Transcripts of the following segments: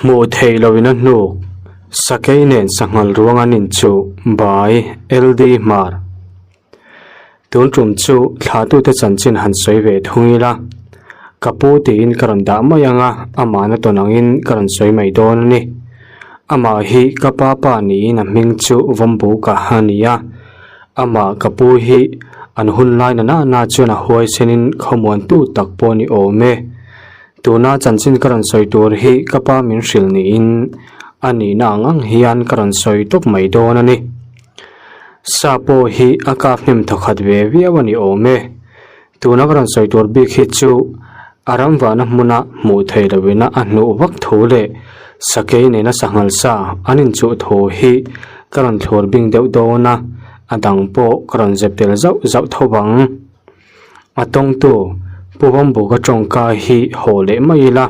Hmuh theih loin a hnuk, Sakei nen sanghal ruang an inchuh by LD Hmar. Tun tum chu thlahtute chanchin han sawi ve thung ila, ka pu tiin ka rawn dah mai ang a, amahna tawn angin ka rawn sawi mai dawn a ni. Amah hi ka pa pa niin a hming chu Vawmbuka a ni a, amah ka pu hi an hun lai na nana chuan a huaisenin khawmuantu tak pawh a ni awm e. Tuna chanchin ka rawn sawi tur hi ka pa min hrilh niin a nihna ang ang hian ka rawn sawi tawp mai dawn a ni. Sa pawh hi a kap hnem thawkhat ve viau a ni awm e. Tuna ka rawn sawi tur bik hi chu a ram vahna hmuna hmuh theih lohina a hnuh vak thu leh sakei nena sanghal sa an inchuh thu hi ka rawn thlur bing deuh dawn a, a dang pawh ka rawn zep tel zauh zauh tho vang. A tawngtu Pu Vawmbuka tawngka hi haw leh mai ila.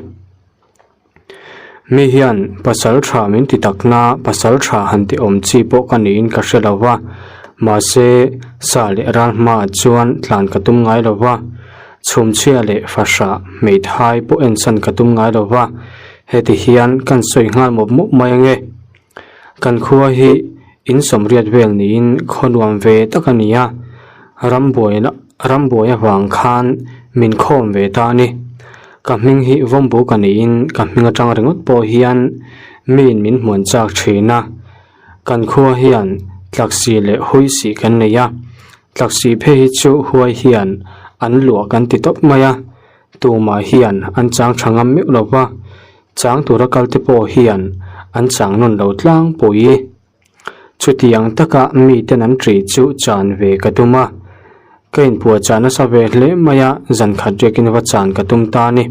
Mi hian pasal tha min ti takna pasal tha han ti awm chi pawh ka niin ka hre lo va, mahse sa leh ral hmaah chuan tlan ka tum ngai lo va, chhumchhia leh fahrah hmeithai pawh ensan ka tum ngai lo va, heti hian kan sawi nghal mawp mawp mai ange. Kan khua hi in sawmriat vel niin khaw nuam ve tak a ni a, rambuaina rambuai avang khan min khawm ve ta a ni. Ka hming hi Vawmbuk a niin ka hming atang ringawt pawh hian miin min hmuan chak thin a. Kan khua hian tlaksi leh huisi kan nei a, tlaksi phei hi chu huai hian an luah kan ti tawp mai a, tumah hian an chang tha ngam meuh lo va. Chang tura kalte pawh hian an chang nawn lo tlangpui. Chutiang taka miten an ṭih chu chan ve ka tum a, ka inpuah chah nasa ve hle mai a, zan khat riakin va chan ka tum ta a ni.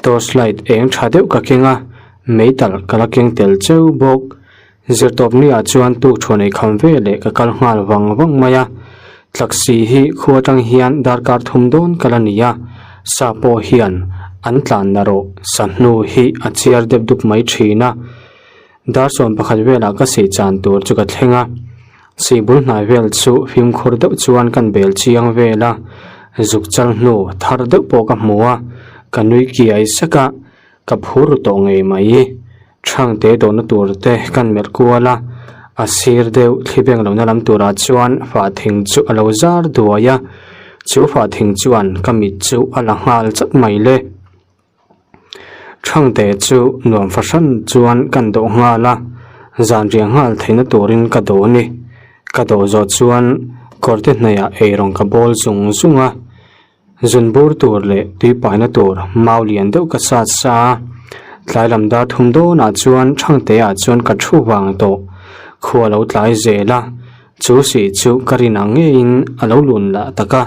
Torch light eng ṭha deuh ka keng a, meitalh ka la keng tel cheu bawk. Zirtawp ni-ah chuan tukṭhuan ei kham ve leh ka kal nghal vang vang mai a, tlaksi hi khu atang hian darkar thum dawn ka la ni a, sa pawh hian an tlan na rawh sa hnu hi a chiar dep dup mai thin a. Dar sawm pakhat velah ka sih chan tur chu ka thleng a, sih bul hnai vel chu fimkhur deuh chuan kan bel chiang vel a, zuk chal hnu thar deuh pawh ka hmu a, ka nui kiai sek a, Ka phur tawh ngei mai. Thangte dawhna tur te kan melh kual a, a sir deuh thli beng lohna lam turah chuan fah thing chu a lo zar duai a, chu fah thing chuan ka mit chu a la nghal chat mai le. Thangte chu nuam fahran chuan kan dawh nghal a, zan riah nghal theihna turin ka dawh a ni. Ka dawh zawh chuan kawrte hnaihah eirawng ka bawl zung zung a. Zun bur tur leh tui paina tur mau lian deuh ka sat sa a, tlai lam dar thum dawnah chuan Thangte ah chuan ka thu vang tawh. Khua lo tlai zel a, chu sih chu ka rin ang ngeiin a lo lun lah tak a,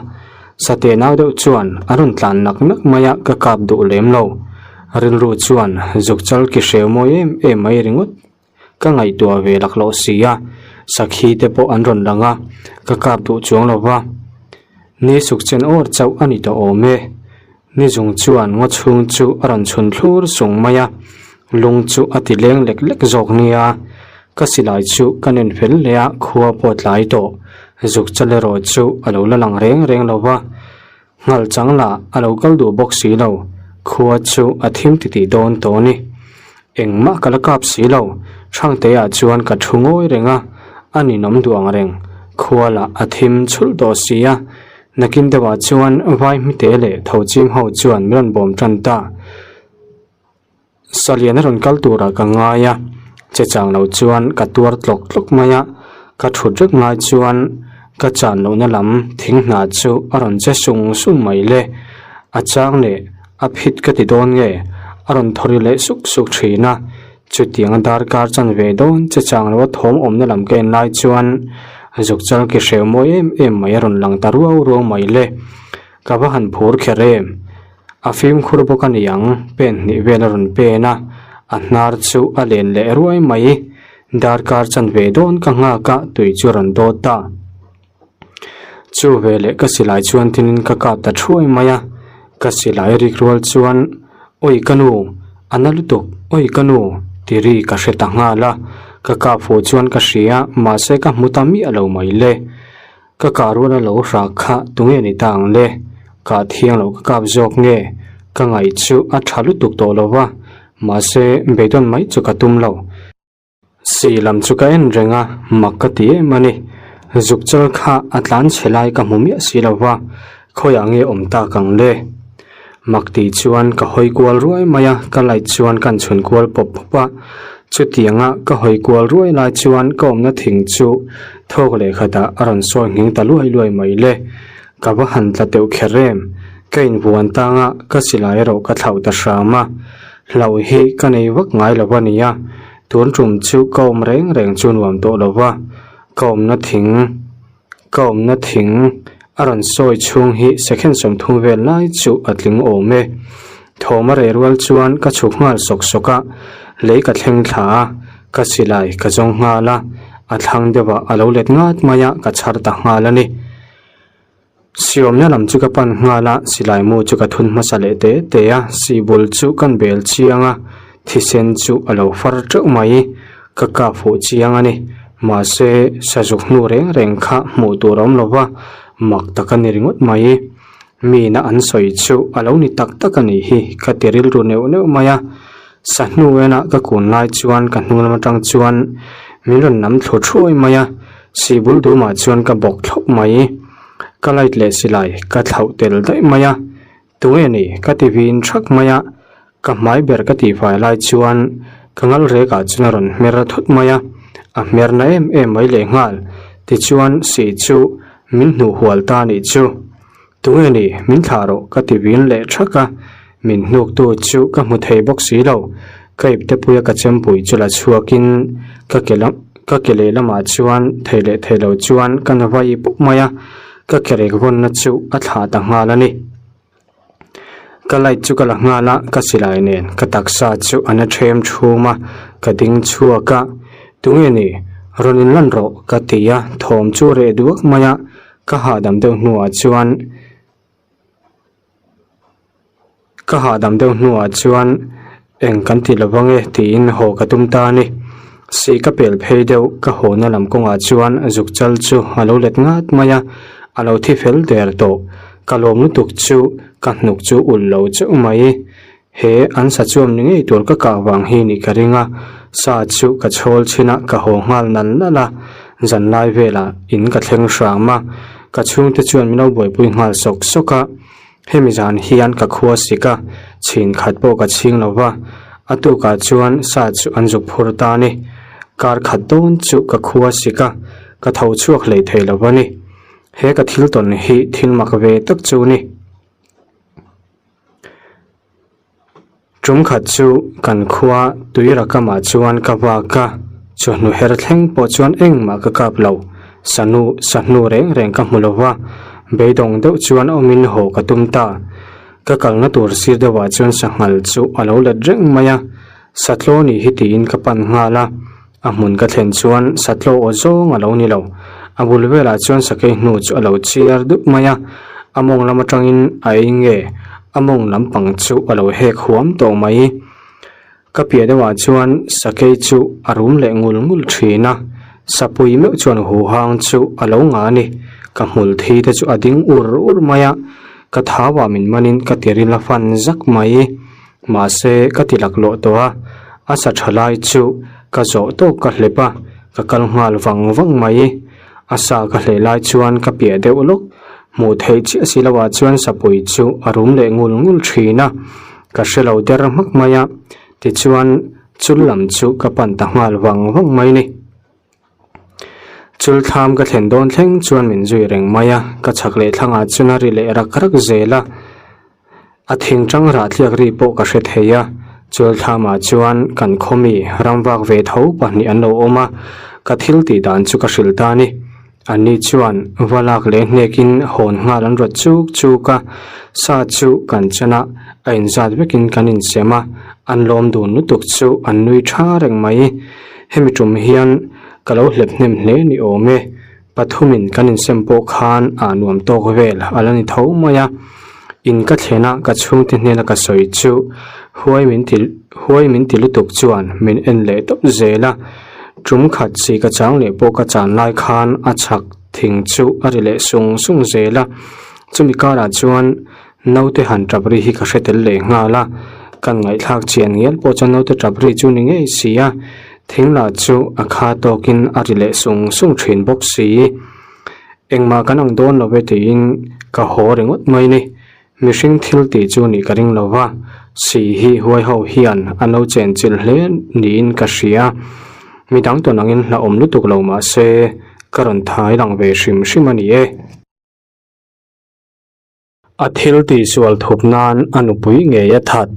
sateh nau deuh chuan a rawn tlan nak nak mai a ka kap duh lem lo. Rilru chuan zuk chal ki hreu mawi em em mai ringawt. Ka ngaihtuah ve laklawh si a, sakhi te pawh an rawn lang a, ka kap duh chuang lo va. Ni suk chen awr chauh a ni tawh awm e. Ni zung chuan ngaw chhung chu a rawn chhun thlur sung mai a, lung chu a ti leng lek lek zawk nia. Ka silai chu ka nen fel hle a, khua pawh a tlai tawh. Zuk chal erawh chu a lo la lang reng reng lo va. Nghal chang lah a lo kal duh bawk si lo, khua chu a thim titih dawn tawh a ni. Engmah ka la kap si lo, Thangtea chuan ka thu ngawi reng a, a ninawm duh ang reng, khua lah a thim chhulh tawh si a. Nakin deuhah chuan vai hmite leh tho chim ho chuan min rawn bawm tan ta. Salian a rawn kal turah ka ngai a, che chang lo chuan ka tuar tlawk tlawk mai a, ka thut rek ngai chuan ka chan lohna lam thing hna chu a rawn che sung sung mai le, a chang leh a phit ka ti dawn nge a rawn thawri leh suk suk thin a, chutiang a darkar chan ve dawn che chang lo a thawm awmna lam ka en lai chuan zuk chal ki hreu mawi em em mai a rawn lang ta ruau ruau mai le, ka va han phur kher em. A fimkhur bawk a ni ang, pen hnih vel a rawn pen a, a hnar chu a len leh ruai mai. Darkar chanve dawn ka nghak a, tui chu a rawn dawt ta. Chu veleh ka silai chuan tinin ka kap ta thuai mai a, ka silai rik rual chuan, Awi ka nu, a na lutuk, awi ka nu, ti ri ka hre ta nghal a, ka kap fuh chuan ka hria, mahse ka hmu ta miah lo mai le. Ka kah rual a lo hrah kha tunge ni ta ang le? Kah thiang loh ka kap zawk nge? Ka ngaih chu a tha lutuk tawh lo va. Mahse, beidawn mai chu ka tum lo. Sih lam chu ka en reng a, mak ka ti em a ni. Zuk chal kha a tlan chhe lai ka hmu miah si lo va, khawiah nge awm tak ang le? Mak tih chuan ka hawi kual ruai mai a, ka light chuan ka chhun kual pawp pawp a. Chutianga ka hawi kual ruai lai chuan ka awmna thing chu thawk leh khatah a rawn sawi nghing ta luai luai mai le. Ka va han tla teuh kher em? Ka invuan tang a, ka silai erawh ka thlauh ta hram a. Hlauh hi ka nei vak ngai lo a nia, tun tum chu ka awm reng reng chu nuam tawh lo va, ka awmna thing, ka awmna thing a rawn sawi chhung hi second 30 vel lai chu a tling awm e. Thawm a reh rual chuan ka chhuk nghal sawk sawk a, lei ka thleng thla a, ka silai ka zawng nghal a, a thlang deuhah a lo let ngat mai a, ka chhar ta nghal a ni. Siawmna lam chu ka pan nghal a, silai mu chu ka thun hmasa leh te te a, sihbul chu kan bel chiang a, thisen chu a lo far teuh mai, ka kap fuh chiang a ni. Mahse, sazuk hnu reng reng kha hmuh tur a awm lo va, mak tak a ni ringawt mai. Mina an sawi chu a lo ni tak tak a nih hi, ka ti rilru neuh neuh mai a. Sa hnu enah ka kun lai chuan ka hnung lam atang chuan min rawn nam thlu thuai mai a, sihbul dumah chuan ka bawk thlawp mai. Ka light leh silai ka thlauh tel daih mai a, tunge ni ka ti vin thak mai a, ka hmai ber ka tihfai lai chuan ka ngal rekah chuan a rawn hmer thut mai a, a hmer na em em mai lehnghal. Tichuan sih chu min hnuh hual ta nih chu. Tunge ni, min thlah rawh ka ti vin leh thak a, min hnuktu chu ka hmu thei bawk si lo. Ka iptepuia ka chempui chu la chhuakin ka ke lam ka ke lehlamah chuan thei leh thei lo chuan ka na vai pawp mai a, ka ke rek vawnna chu a thlah ta nghal a ni. Ka light chu ka la nghal a, ka silai nen ka taksa chu a na ṭhem ṭhum a, ka ding chhuak a, Tunge ni, rawn inlan rawh ka ti a, thawm chu reh duak mai a, Ka hahdam deuh hnuah chuan ka hahdam deuh hnuah chuan eng kan ti lo vang e tiin haw ka tum ta a ni. Sih ka pel phei deuh ka hawna lam kawngah chuan zuk chal chu a lo let ngat mai a, a lo thi fel der tawh. Ka lawm lutuk chu ka hnuk chu ulh lo chauh mai. He an sa chuam ni ngei tur ka kah vang hi nih ka ring a, sa chu ka chhawl chhin a, ka haw nghal nal nal a, zanlai velah in ka thleng hram a, ka chhungte chuan min lo buaipui nghal sawk sawk a, hemi zan hian ka khua sik a, chhin khat pawh ka chhing lo va, a tukah chuan sa chu an zuk phur ta a ni, kar khat dawn chu ka khua sik a, ka tho chhuak hlei thei lo va ni, he ka thil tawn hi thil mak ve tak chu ni. Tum khat chu kan khua Tuirakamah chuan ka vak a, chawhnu her thleng pawh chuan engmah ka kap lo, sanu sahnu reng reng ka hmu lo va, beidawng deuh chuan awmin haw ka tum ta. Ka kalna tur sir deuhah chuan sanghal chu a lo let reng mai a, satlaw nih hi tiin ka pan nghal a, A hmun ka thlen chuan satlaw aw zawng a lo ni lo. A bul velah chuan sakei hnu chu a lo chiar dup mai a, a mawng lam atangin a ei nge a mawng lampang chu a lo hek huam tawh mai. Ka piah deuhah chuan sakei chu a rum leh ngul ngul thin a, sapui meuh chuan huhang chu a lo ngah a ni. Ka hmul thi te chu a ding ur ur mai a, ka thauah min manin ka tiril a fan zak mai. Mahse, ka ti laklawh tawh a, a sa tha lai chu ka zawh tawk ka hlep a, ka kal nghal vang vang mai. A sa ka hleh lai chuan ka piah deuh lawk, hmuh theih chiah si loah chuan sapui chu a rum leh ngul ngul thin a, ka hre lo der hmak mai a, tichuan chul lam chu ka pan ta nghal vang vang mai ni. Chul thlam ka thlen dawn thleng chuan min zui reng mai a, ka chhak leh thlangah chuan a ri leh rak rak zel a, a thing tang rah tliak ri pawh ka hre thei a, chul thlamah chuan kan khawmi ramvak ve tho pahnih an lo awm a, ka thil tih dan chu ka hrilh ta a ni. Anni chuan va lak leh hnekin hawn nghal an rawt chuk chuk a, sa chu kan chan a, a inzat vekin kan insem a, an lawm dun lutuk chu an nui tha reng mai. Hemi tum hian ka lo hlep hnem hle ni awm e, pathumin kan insem pawh khan ah nuam tawk vel a la ni tho mai a. In ka thlen a ka chhungte hnena ka sawi chu huai min ti huai min ti lutuk chuan min en leh tawp zel a. Tum khat chi ka chang leh pawh ka chan lai khan a chhak thing chu a ri leh sung sung zel a, chumi karah chuan naute han tap ri hi ka hre tel leh nghal a. Kan ngaihthlak chian ngial pawh chuan naute tap ri chu ni ngei si a, thing lah chu a kha tawkin a ri leh sung sung thin bawk si. Engmah kan ang dawn lo ve tiin ka haw ringawt mai ni. Mihring thil tih chu nih ka ring lo va, si hi huai ho hian an lo chen chilh hle niin ka hria. Midang tawn angin hlauhawm lutuk lo mah se ka rawn thai lang ve hrim hrim a ni e. A thil tihsual thup nan a nupui ngei a that.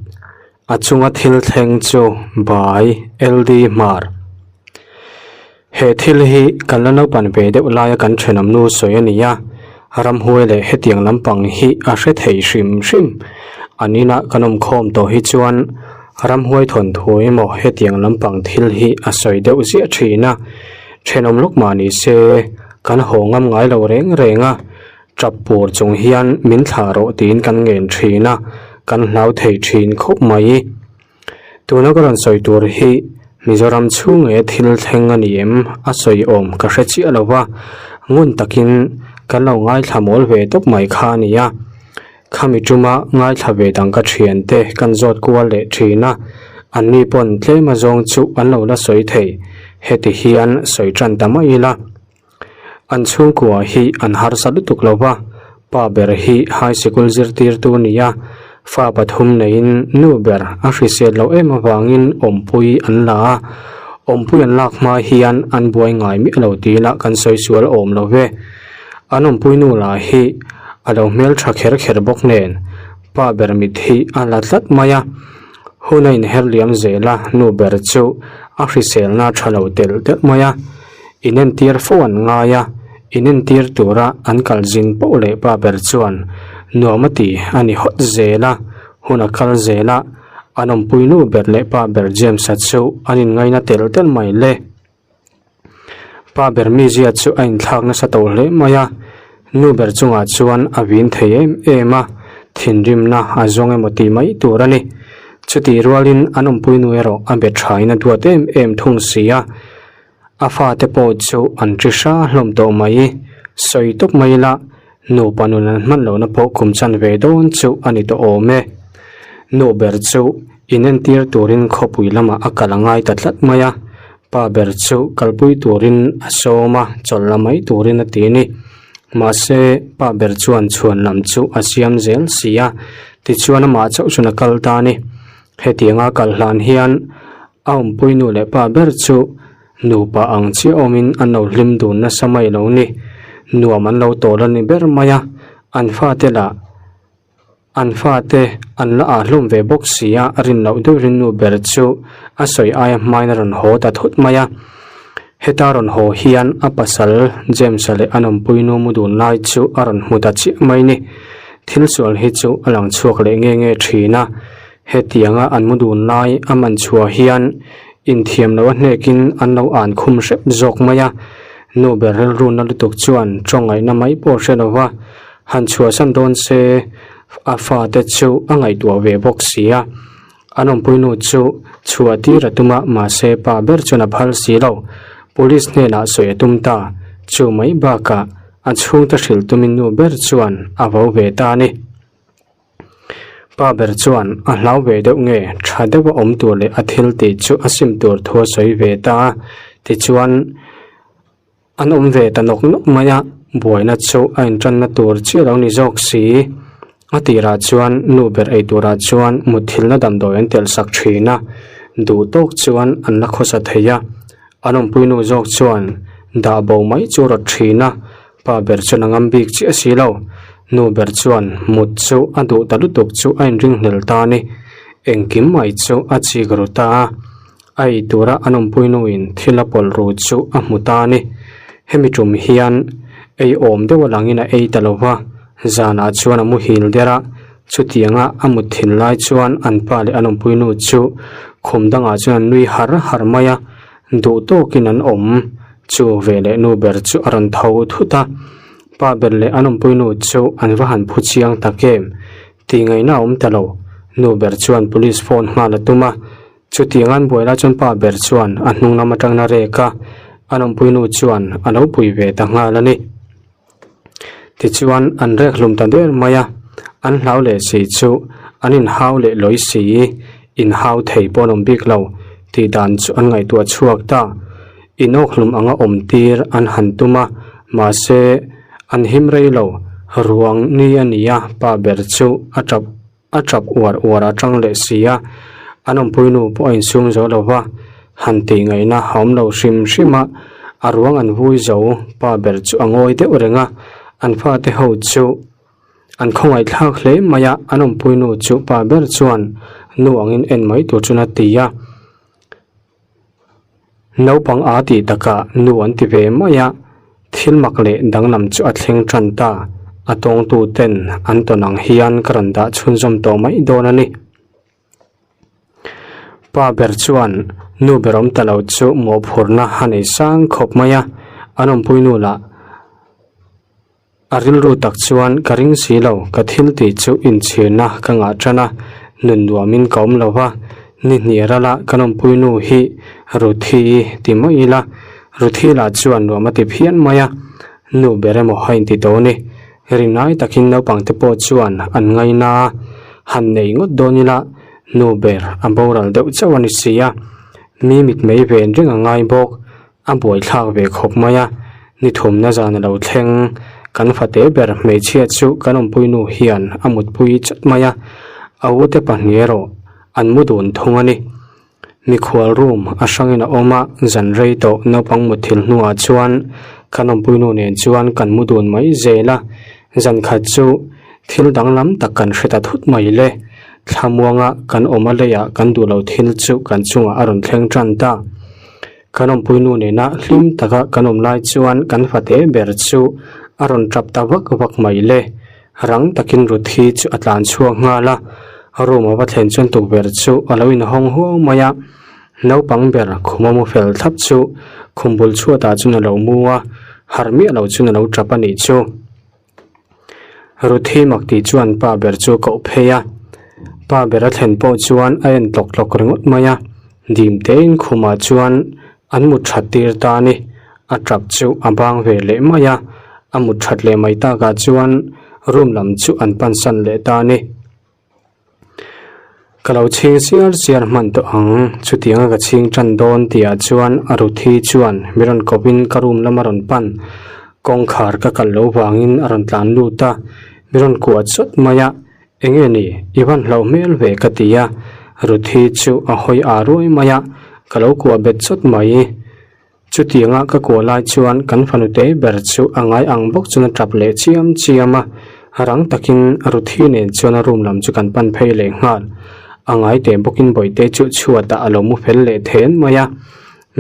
A chunga thil thleng chu Bai LD Hmar. He thil hi kan la naupan ve deuh laia kan thenawm nu sawi a ni a, ramhuai leh hetiang lampang hi a hre thei hrim hrim. An inah kan awm khawm tawh hi chuan ramhuai thawnthu emaw hetiang lampang thil hi a sawi deuh ziah thin a, thenawm lawk mah ni se kan haw ngam ngai lo reng reng a, tap pur chung hian min thlah rawh tiin kan ngen thin a, kan hlau thei thin khawp mai. Tuna ka rawn sawi tur hi Mizoram chhung nge thil thleng a ni em? A sawi awm ka hre chiah lo va, ngun takin kan lo ngaithla mawl ve tawp mai kha a ni a. Khami tuma ngaithla ve dang ka thiante kan zawt kual leh thin a, anni pawn tlem azawng chu an lo la sawi thei, heti hian sawi tan ta mai ila. An chhungkua hi an harsa lutuk lo va, pa ber hi high sikul zirtirtu a ni a, fa pathum neiin nu ber a hrisel loh em avangin awmpui an la a, awmpui an lak hma hian an buai ngai miah lo tih lah kan sawi sual awm lo ve. An awmpui nu lah hi a lo hmeltha kher kher bawk nen pa ber mit hi a la tlat mai a, hun a inher liam zel a, nu ber chu a hriselna tha lo telh telh mai a. Inentir fo an ngai a, inentir tura an kal zin poh leh pa ber chuan nuam a ti a ni hawt zel a, hun a kal zel a, an awmpui nu ber leh pa ber James-a chu an inngaina tel tel mai le. Pa ber mizia chu a inthlak nasa tawh hle mai a, nu ber chungah chuan a vin thei em em a, thinrimna a zawng emaw tih mai tur a ni. Chutih rualin an awmpui nu erawh a be thain a duat em em thung si a. A fate pawh chu an ṭi hra hlawm tawh mai. Sawi tawp mai ila, nupa nun an hman lohna pawh kum chan ve dawn chu a ni tawh awm e. Nu ber chu inentir turin khawpui lamah a kal a ngai ta tlat mai a, pa ber chu kalpui turin a sawm a, chawlh la mai turin a ti a ni. Mahse, pa ber chuan chhuan lam chu a siam zel si a, tichuan amah chauh chuan a kal ta a ni. Hetianga kal hlan hian A awmpui nu leh pa ber chu nupa ang chiah awmin an lo hlim dun nasa mai lo ni. Nuam an lo tawl a ni ber mai a, an fate lah an fate an la ah hlawm ve bawk si a, rin loh deuh rin nu ber chu a sawi aia hmain a rawn haw ta thut mai a. Heta rawn haw hian a pasal James-a leh an awmpui nu mu dun lai chu a rawn hmu ta chiah mai ni. Thil sual hi chu a lang chhuak leh nge nge thin a. Hetianga an mu dun lai a man chhuah hian inthiam lo a hnekin an lo an khum hrep zawk mai a, nu ber rilruna lutuk chuan tawngaihna mai pawh hre lo va, han chhuahsan dawn se a fate chu a ngaihtuah ve bawk si a. An awmpui nu chu chhuah tir a tum a, mahse pa ber chuan a phal si lo. Police hnenah sawi a tum ta, chu mai bakah a chhungte hrilh tumin nu ber chuan a vo ve ta a ni. Pa ber chuan a hlau ve deuh nge tha deuha awm tur leh a thil tih chu a sim tur thu a sawi ve ta a, tichuan an awm ve ta nawk nawk mai a, buaina chu a intanna tur chiah lo ni zawk si. A tirah chuan nu ber ei turah chuan mutthilhna damdawi an telh sak thin a, duh tawk chuan an la khawsa thei a, an awmpui nu zawk chuan dah bo mai chu a rawt thin a, Pa ber chuan a ngam bik chiah si lo. Nu ber chuan mut chu a duh ta lutuk chu a inringhlel ta a ni. Engkim mai chu a chik ru ta a. A ei tura an awmpui nuin thil a pawlh ru chu a hmu ta a ni. Hemi tum hian ei awm deuh a langin a ei ta lo va, zanah chuan a muhil der a. Chutianga a mut thin lai chuan an pa leh an awmpui nu chu khum dangah chuan an nui har har mai a. Duh tawkin an awm. Chu veleh nu ber chu a rawn tho thut a, pa ber leh an awmpui nu chu an va han phu chiang tak em? Tih ngaihna a awm ta lo. Nu ber chuan police phone nghal a tum a, chutiang an buai lai chuan pa ber chuan a hnung lam atangin a rek a, an awmpui nu chuan a lo pui ve ta nghal a ni. Tichuan an rek hlum ta der mai a, an hlau leh si chu an inhau leh lawi si. Inhau thei pawh an awm bik lo tih dan chu an ngaihtuah chhuak ta. Inawkhlum anga awm tir an han tum a, mahse an him rei lo. Ruang ni a ni a, pa ber chu a tap a tap uar uar a tang leh si a, an awmpui nu pawh a insum zo lo va, han tih ngaihna a awm lo hrim hrim a, a ruang an vui zo pa ber chu a ngawi deuh reng a, an fate ho chu. An khawngaih thlak hle mai a, an awmpui nu chu pa ber chuan nu angin en mai tur chuan a ti a. Naupang a tih takah nu an ti ve mai a, thil mak leh danglam chu a thleng tan ta. A tawngtu ten an tawn ang hian ka rawn dah chhunzawm tawh mai dawn a ni. Pa ber chuan nu ber awm ta lo chu mawhphurhna a nei sang khawp mai a, an awmpui nu lah A rilru tak chuan ka ring si lo, ka thil tih chu inchhirna ka ngah tan a, nun nuamin ka awm lo va, ni hnih rala kan awmpui nu hi Ruthi ti mawih ila, Ruthi lah chuan nuam a ti phian mai a, nu ber emaw a inti tawh ni, rinai takin naupangte pawh chuan an ngaina a, han nei ngawt dawn ila nu ber a boral deuh chauh a ni si a, mi mitmei ven reng a ngai bawk. A buaithlak ve khawp mai a, ni thumna zan a lo thleng. Kan fate ber hmeichhia chu kan awmpui nu hian a mutpui chat mai a, a ute pahnih erawh an mu dun thung a ni. Mikhual room a hrangin a awm a, zan rei tawh naupang mutthil hnuah chuan kan awmpui nu nen chuan kan mu dun mai zel a, zan khat chu thil danglam tak kan hre ta thut mai le. Thlamuanga kan awm a leiah kan duh lo thil chu kan chungah a rawn thleng tan ta. Kan awmpui nu nena hlim taka kan awm lai chuan kan fate ber chu a rawn tap ta vak vak mai le. Rang takin Ruthi chu a tlan chhuak nghal a, room a va thlen chuan tukverh chu a lo inhawng huau mai a. Naupang ber khuma mu fel thlap chu khum bul chhuatah chuan a lo mu a, harh miah lo chuan a lo tap a nih chu. Ruthi mak tih chuan pa ber chu a koh phei a, pa ber a thlen pawh chuan a en tlawk tlawk ringawt mai a, dim tein khumah chuan an mut that tir ta a ni, a tap chu a bang ve leh mai a, a mut that leh mai takah chuan room lam chu an pansan leh ta a ni. Ka lo chhing siar siar hman tawh ang, chutianga ka chhing tan dawn tihah chuan a Ruthi chuan mi rawn kawpin ka room lama rawn pan. Kawngkhar ka kalh loh vangin a rawn tlan lut a, mi rawn kuah chawt mai a, Enge ni, i van hlauh hmel ve ka ti a, Ruthi chu a hawi aa ruai mai a, ka lo kuah bet chawt mai. Chutianga ka kuah lai chuan kan fanu te ber chu a ngai ang bawk chuan a tap leh chiam chiam a, rang takin Ruthi nen chuan a room lam chu kan pan phei leh nghal. A ngai teh bawkin Bawihte chu chhuatah a lo mu fel leh then mai a,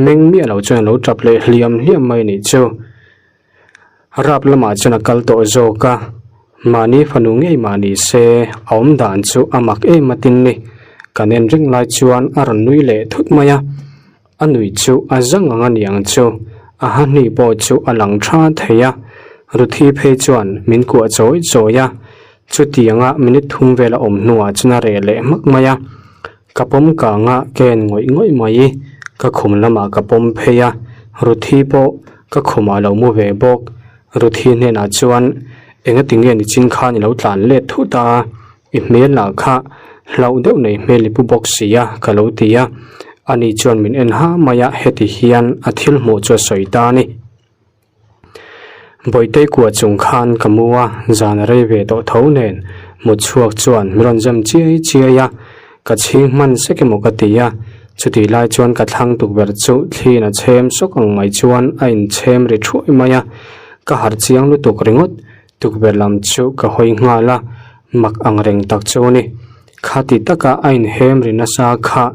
meng miah lo chuan a lo tap leh hliam hliam mai a nih chu. Rap lamah chuan a kal tawh zawk a, mahni fanu ngei mah ni se a awm dan chu a mak em a tin ni. Kan en reng lai chuan a rawn nui leh thut mai a, a nui chu a zang ang a ni ang chu, a hahni pawh chu a lang tha thei a, Ruthi phei chuan min kuah chawi chawi a, chutianga minute thum vel a awm hnuah chuan a reh leh hmak mai a. Ka pawm kang a, ka en ngawih ngawih mai. Ka khum lamah ka pawm phei a, Ruthi pawh ka khumah a lo mu ve bawk. Ruthi hnenah chuan, Engati nge nichin khan i lo tlan let thut a, i hmel lah kha hlauh deuh nei hmel i pu bawk si a, ka lo ti a. Ani chuan min en ha mai a, heti hian a thil hmuh chu a sawi ta a ni. Bawihte kua chung khan ka mu a, zan a rei ve tawh tho nen mut chhuak chuan min rawn zem chiai chiai a, ka chhing hman sek emaw ka ti a, chutih lai chuan ka thlang tukverh chu thliin a chhem sawk ang mai chuan a inchhem ri thuai mai a, ka harh chiang lutuk ringawt, tukverh lam chu ka hawi nghal a, mak ang reng tak chu a ni. Khati taka a inhem ri nasa kha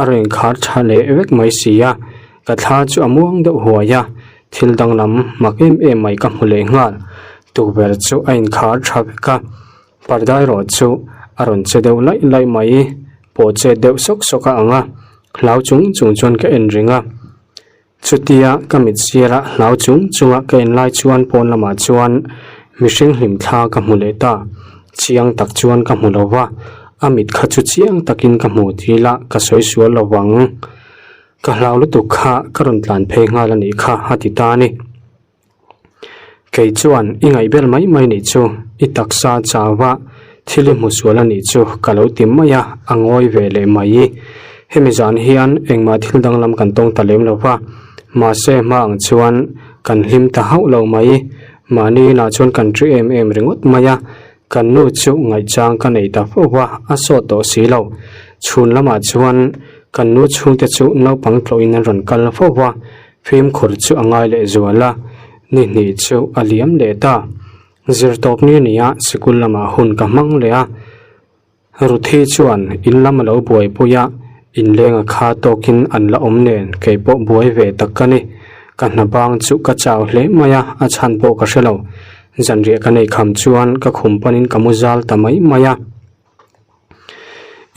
a rawn inkhar tha leh vek mai si a. Ka thla chu a muang deuh huai a, thil danglam mak em em mai ka hmu leh nghal. Tukverh chu a inkhar tha vek a, parda erawh chu a rawn che deuh laih laih mai, pawh chet deuh sawk sawk a ang a, hlau chung chung chuan ka en reng a. Chutia ka mit sirah hlau chung chunga ka en lai chuan pawn lamah chuan mihring hlim thla ka hmu leh ta, chiang tak chuan ka hmu lo va, a mit kha chu chiang takin ka hmu tih lah ka sawi sual lo vang. Ka hlau lutuk kha ka rawn tlan phei nghal a nih kha a ti ta a ni. Kei chuan i ngaih ber mai mai nih chu i taksa chau va. Thil i hmu sual a nih chu ka lo ti mai a, a ngawi ve leh mai. Hemi zan hian engmah thil danglam kan tawng ta lem lo va, mahse hma ang chuan kan hlim ta hauh lo mai. Mahni inah chuan kan ṭi em em ringawt mai a, kan nu chu ngaihchang ka nei ta fo va, a sawt tawh si lo. Chhun lamah chuan kan nu chhungte chu naupang tlawhin an rawn kal fo va, fimkhur chu a ngai leh zual a, ni hnih chu a liam leh ta. Zirtawp ni nia sikul lamah hun ka hmang leh a, Ruthi chuan in lam a lo buaipui a, inlenga kha tawkin an la awm nen kei pawh buai ve tak ka ni. Ka hna bang chu ka chau hle mai a, a chhan pawh ka hre lo. Zanriah ka nei kham chuan ka khum panin ka mu zal ta mai mai a.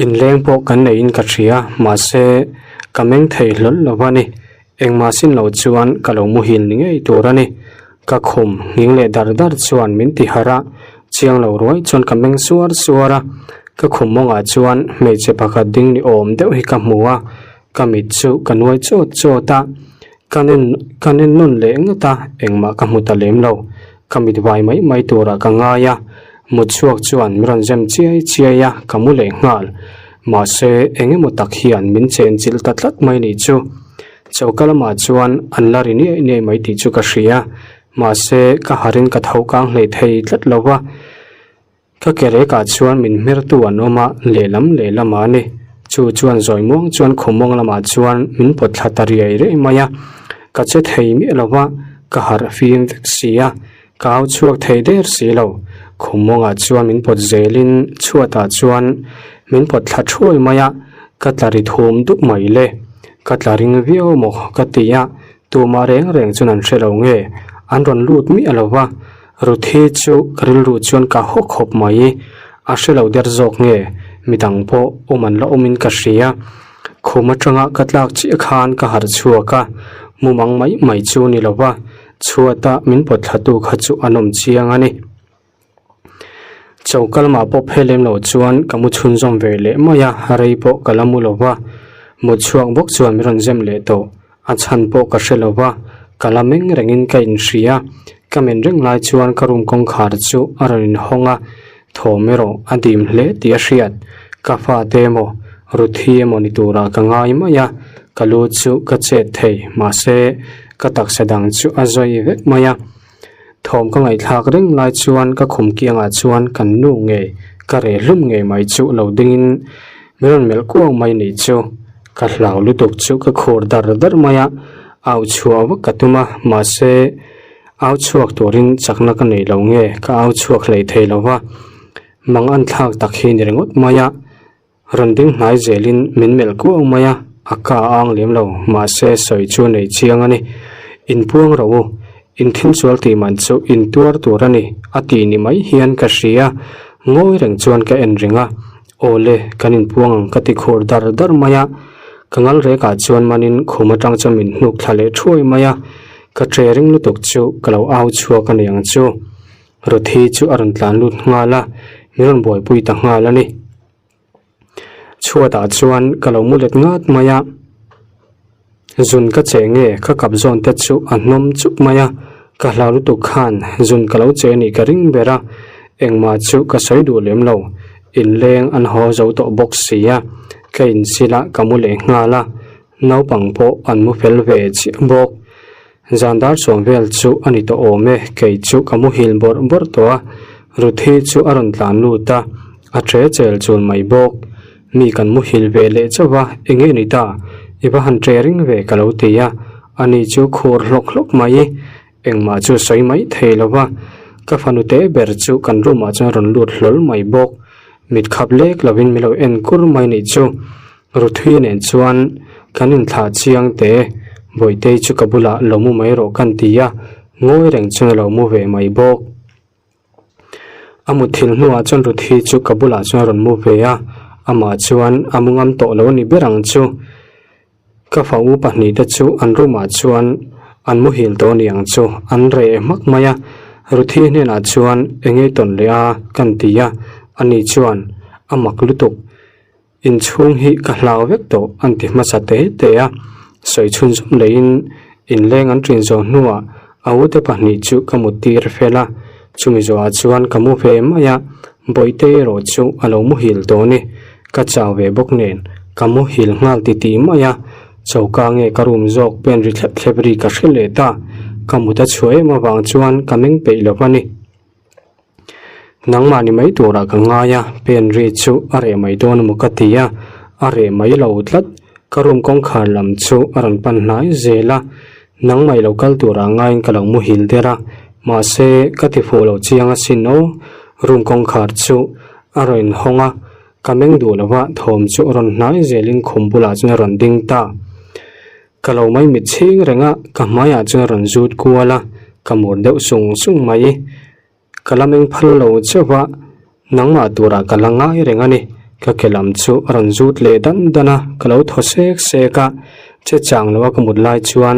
Inleng pawh kan neiin ka hria, mahse ka meng thei hlawl lo a ni. Engmah sin lo chuan ka lo muhil ni ngei tur a ni. Ka khum nghing leh dar dar chuan min ti harh a, chiang lo ruai chuan ka meng suar suar a. Ka khum mawngah chuan hmeichhe pakhat ding ni awm deuh hi ka hmu a, ka mit chu ka nuai chawt chawt a. Ka nen ka nen nawn leh ngawt a, engmah ka hmu ta lem lo. Ka mit vai mai mai turah ka ngai a, mut chhuak chuan min rawn zem chiai chiai a, ka mu leh nghal. Mahse, eng emaw tak hian min chen chilh ta tlat mai nih chu. Choka lamah chuan an la ri niaih niaih mai tih chu ka hria. Mahse, ka harin ka tho kang hlei thei tlat lo va. Ka ke rekah chuan min hmertu an awm a, lehlam lehlamah a ni. Chu chuan zawi muang chuan khawmuang lamah chuan min pawt thla ta riai riai mai a. Ka che thei miah lo va, ka harh fim vek si a, ka au chhuak thei der si lo. Khawmuangah chuan min pawt zelin chhuatah chuan min pawt thla thuai mai a, ka tla ri thum dup mai le. Ka tla ring viau maw ka ti a, tumah reng reng chuan an hre lo nge, an rawn lut miah lo va. Ruthi chu ka rilru chuan ka haw khawp mai. A hre lo der zawk nge, midang pawh awm an la awmin ka hria. Khum atanga ka tlak chiah khan ka harh chhuak a, mumang mai mai chu ni lo va, chhuata min pawt thlatu kha chu an awm chiang a ni. Choka lamah pawh phei lem lo chuan ka mu chhunzawm ve leh mai a, rei pawh ka la mu lo va, mut chhuak bawk chuan min rawn zem leh tawh. A chhan pawh ka hre lo va, ka la meng rengin ka inhria. Ka men reng lai chuan ka room kawngkhar chu a rawn inhawng a, thawm erawh a dim hle tih a hriat. Ka fate emaw, Ruthi emaw ni turah ka ngai mai a, ka lu chu ka chet thei, mahse ka taksa dang chu a zawi vek mai a. Thawm ka ngaihthlak reng lai chuan ka khum kiangah chuan kan nu ngei, ka reh hlum ngei mai chu lo dingin min rawn melh kuau mai nih chu. Ka hlau lutuk chu ka khur dar dar mai a, au chhuah vak ka tum a, mahse au chhuak turin chakna ka nei lo nge ka au chhuak hlei thei lo va, mang an thlak tak hi ni ringawt mai a. Rawn ding hnai zelin min melh kuau mai a, a ka a ang lem lo, mahse sawi chu a nei chiang a ni. Inpuang rawh u, in thil sual tih man chu in tuar tur a ni, a tih ni mai hian ka hria. Ngawi reng chuan ka en reng a, Aw le, kan inpuang ang ka ti khur dar dar mai a. Ka ngal rekah chuan manin khum atang chuan min hnuk thla leh thuai mai a, ka tre ring lutuk chu ka lo au chhuak a ni ang chu. Ruthi chu a rawn tlan lut nghal a, min rawn buaipui ta nghal a ni. Chhuatah chuan ka lo mu let ngat mai a, zun ka che nge ka kap zawn te chu a hnawm chup mai a, ka hlau lutuk khan zun ka lo che nih ka ring ber a, engmah chu ka sawi duh lem lo, inleng an haw zo tawh bawk si a, ka insil a ka mu leh nghal a, naupang pawh an mu fel ve chiah bawk. Zan dar sawm vel chu a ni tawh awm e, kei chu ka muhil bawrh bawrh tawh a, Ruthi chu a rawn tlan lut a, a tre chel chul mai bawk. Mi kan muhil ve leh chauh a, enge ni ta, i va han tre ring ve ka lo ti a, ani chu khur hlawk hlawk mai, engmah chu sawi mai thei lo va, ka fanu te ber chu kan room ah chuan a rawn lut hlawl mai bawk, mit khap lek lovin min lo en kur mai nih chu. Ruthui nen chuan kan inthlah chiang te, Bawihtei chu ka bulah lo mu mai rawh kan ti a, ngawi reng chuan a lo mu ve mai bawk. A mutthil hnuah chuan Ruthi chu ka bulah chuan a rawn mu ve a, amah chuan a mu ngam tawh lo a ni ber ang chu. Ka fa u pahnihte chu an room ah chuan an muhil tawh a ni ang chu, an reh hmak mai a. Ruthi hnenah chuan enge tawn leh a kan ti a, ani chuan a mak lutuk. Inchhung hi ka hlau vek tawh an ti hmasa te te a, sawi chhunzawm leiin inleng an ṭin zawh hnuah a ute pahnih chu ka mut tir fel a, chumi zawhah chuan ka mu ve mai a. Bawihte erawh chu a lo muhil tawh a ni. Ka chau ve bawk nen ka muhil nghal titih mai a, choka nge ka room zawk pen ri thlep thlep ri ka hre leh ta. Ka mut a chhuah em avang chuan ka meng peih lo a ni. Nangmah ni mai turah ka ngai a, pen ri chu a reh mai dawn emaw ka ti a, a reh mai lo tlat. Ka room kawngkhar lam chu a rawn pan hnai zel a, nangmah i lo kal turah ngaiin ka lo muhil der a, mahse ka ti fuh lo chiang asin aw. Room kawngkhar chu a rawn inhawng a, ka meng duh lo va, thawm chu a rawn hnai zelin khum bulah chuan a rawn ding ta. Ka lo mai mit chhing reng a, ka hmaiah chuan a rawn zut kual a, ka mur deuh sung sung mai. Ka la meng phal lo chauh a, nangmah turah ka la ngai reng a ni. Ka ke lam chu a rawn zut leh dan dan a, ka lo thaw sek sek a, che chang lo a ka mut lai chuan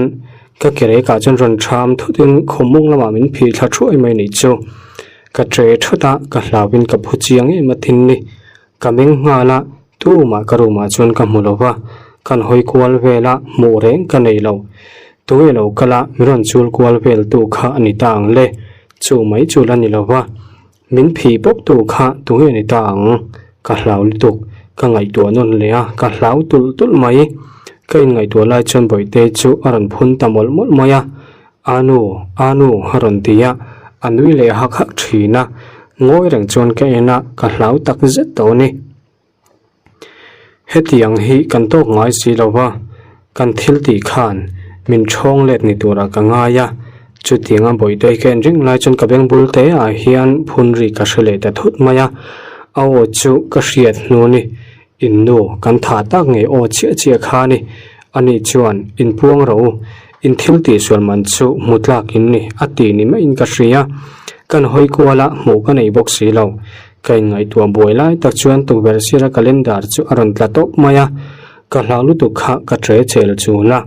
ka ke rekah chuan rawn ṭham thutin khawmung lamah min phih thla thuai mai nih chu. Ka ṭe thut a, ka hlauhin ka phu chiang em a tin ni. Ka meng nghal a, tumah ka room ah chuan ka hmu lo va, kan hawi kual vel a, hmuh reng ka nei lo. Tunge lo kal a, min rawn chul kual vel tu kha a ni ta ang le, chu mai chu la ni lo va, min phih pawp tu kha tunge ni ta ang? Ka hlau lutuk, ka ngaihtuah nawn leh a, ka hlau tulh tulh mai. Ka inngaihtuah lai chuan Bawihte chu a rawn phun ta mawlh mawlh mai a, Anu, Anu a rawn ti a, a nui leh hak hak thin a, ngawi reng chuan ka en a, ka hlau tak zet tawh a ni. Hetiang hi kan tawk ngai si lo va, kan thil tih khan min thawng let ni turah ka ngai a, chutianga bawihte ka en reng lai chuan ka beng bul te ah hian phun ri ka hre leh ta thut mai a, a aw chu ka hriat hnu a ni. In nu kan tha tak ngei aw chiah chiah kha a ni. Ani chuan, In puang ro u, in thil tihsual man chu hmu tlak in ni, a ti ni maiin ka hria. Kan hawi kual a, hmuh ka nei bawk si lo. Ka inngaihtuah buai lai tak chuan tukverh sira calendar chu a rawn tla tawp mai a. Ka hlau lutuk kha ka tre chel chul a,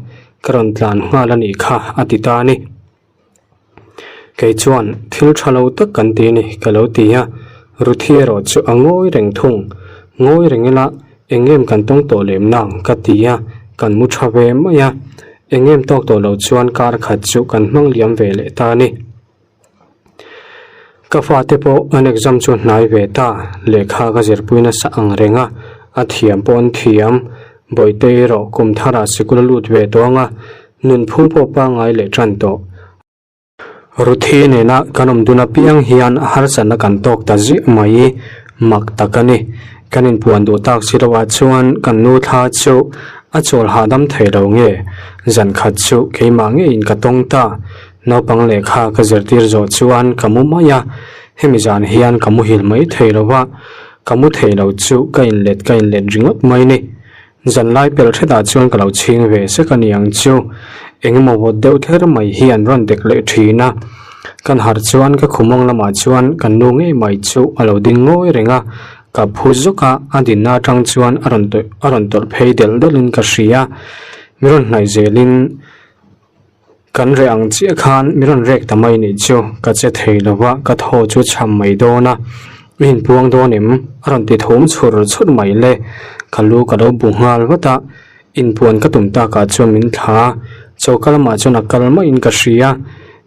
ka rawn tlan nghal a nih kha, a ti ta a ni. Kei chuan thil tha lo tak kan ti a ni ka lo ti a, Ruthi erawh chu a ngawi reng thung. Ngawi reng ila eng em kan tawng tawh lem nang ka ti a, kan mu tha ve mai a. Eng em tawk tawh lo chuan kar khat chu kan hmang liam ve leh ta a ni. Ka fate pawh an exam chu hnai ve ta, lehkha ka zirpui nasa ang reng a, a thiam pawh an thiam. Bawihte erawh kum tharah sikul a lut ve tawh ang a, Nunphung pawh pangngai leh tan tawh. Ruthi nena kan awm dun apiang hian harsatna kan tawk ta ziah mai mak tak a ni. Kan inpuan duh tak si loh ah chuan kan nu thla chu a chawl hahdam thei lo nge? Zan khat chu keimah ngeiin ka tawng ta. Naupang lehkha ka zirtir zawh chuan ka mu mai a, hemi zan hian ka muhil mai thei lo va, ka mu thei lo chu ka inlet ka inlet ringawt mai ni. Zanlai pel hretah chuan ka lo chhing ve sek a ni ang chu. Engemaw vawt deuh ther mai hi an rawn dek leh thin a. Kan harh chuan ka khumawng lamah chuan kan nu ngei mai chu a lo ding ngawi reng a. Ka phu zawk a, a dinna atang chuan a rawn tawih a rawn tawlh phei delh delhin ka hria. Mi rawn hnaih zelin kan reh ang chiah khan mi rawn rek ta mai nih chu ka che thei lo va, ka thaw chu chham mai dawn a, i inpuang dawn em? A rawn ti thum chhur chhur mai le, ka lu ka lo bu nghal vat a, inpuan ka tum takah chuan min thla a, choka lamah chuan a kal maiin ka hria,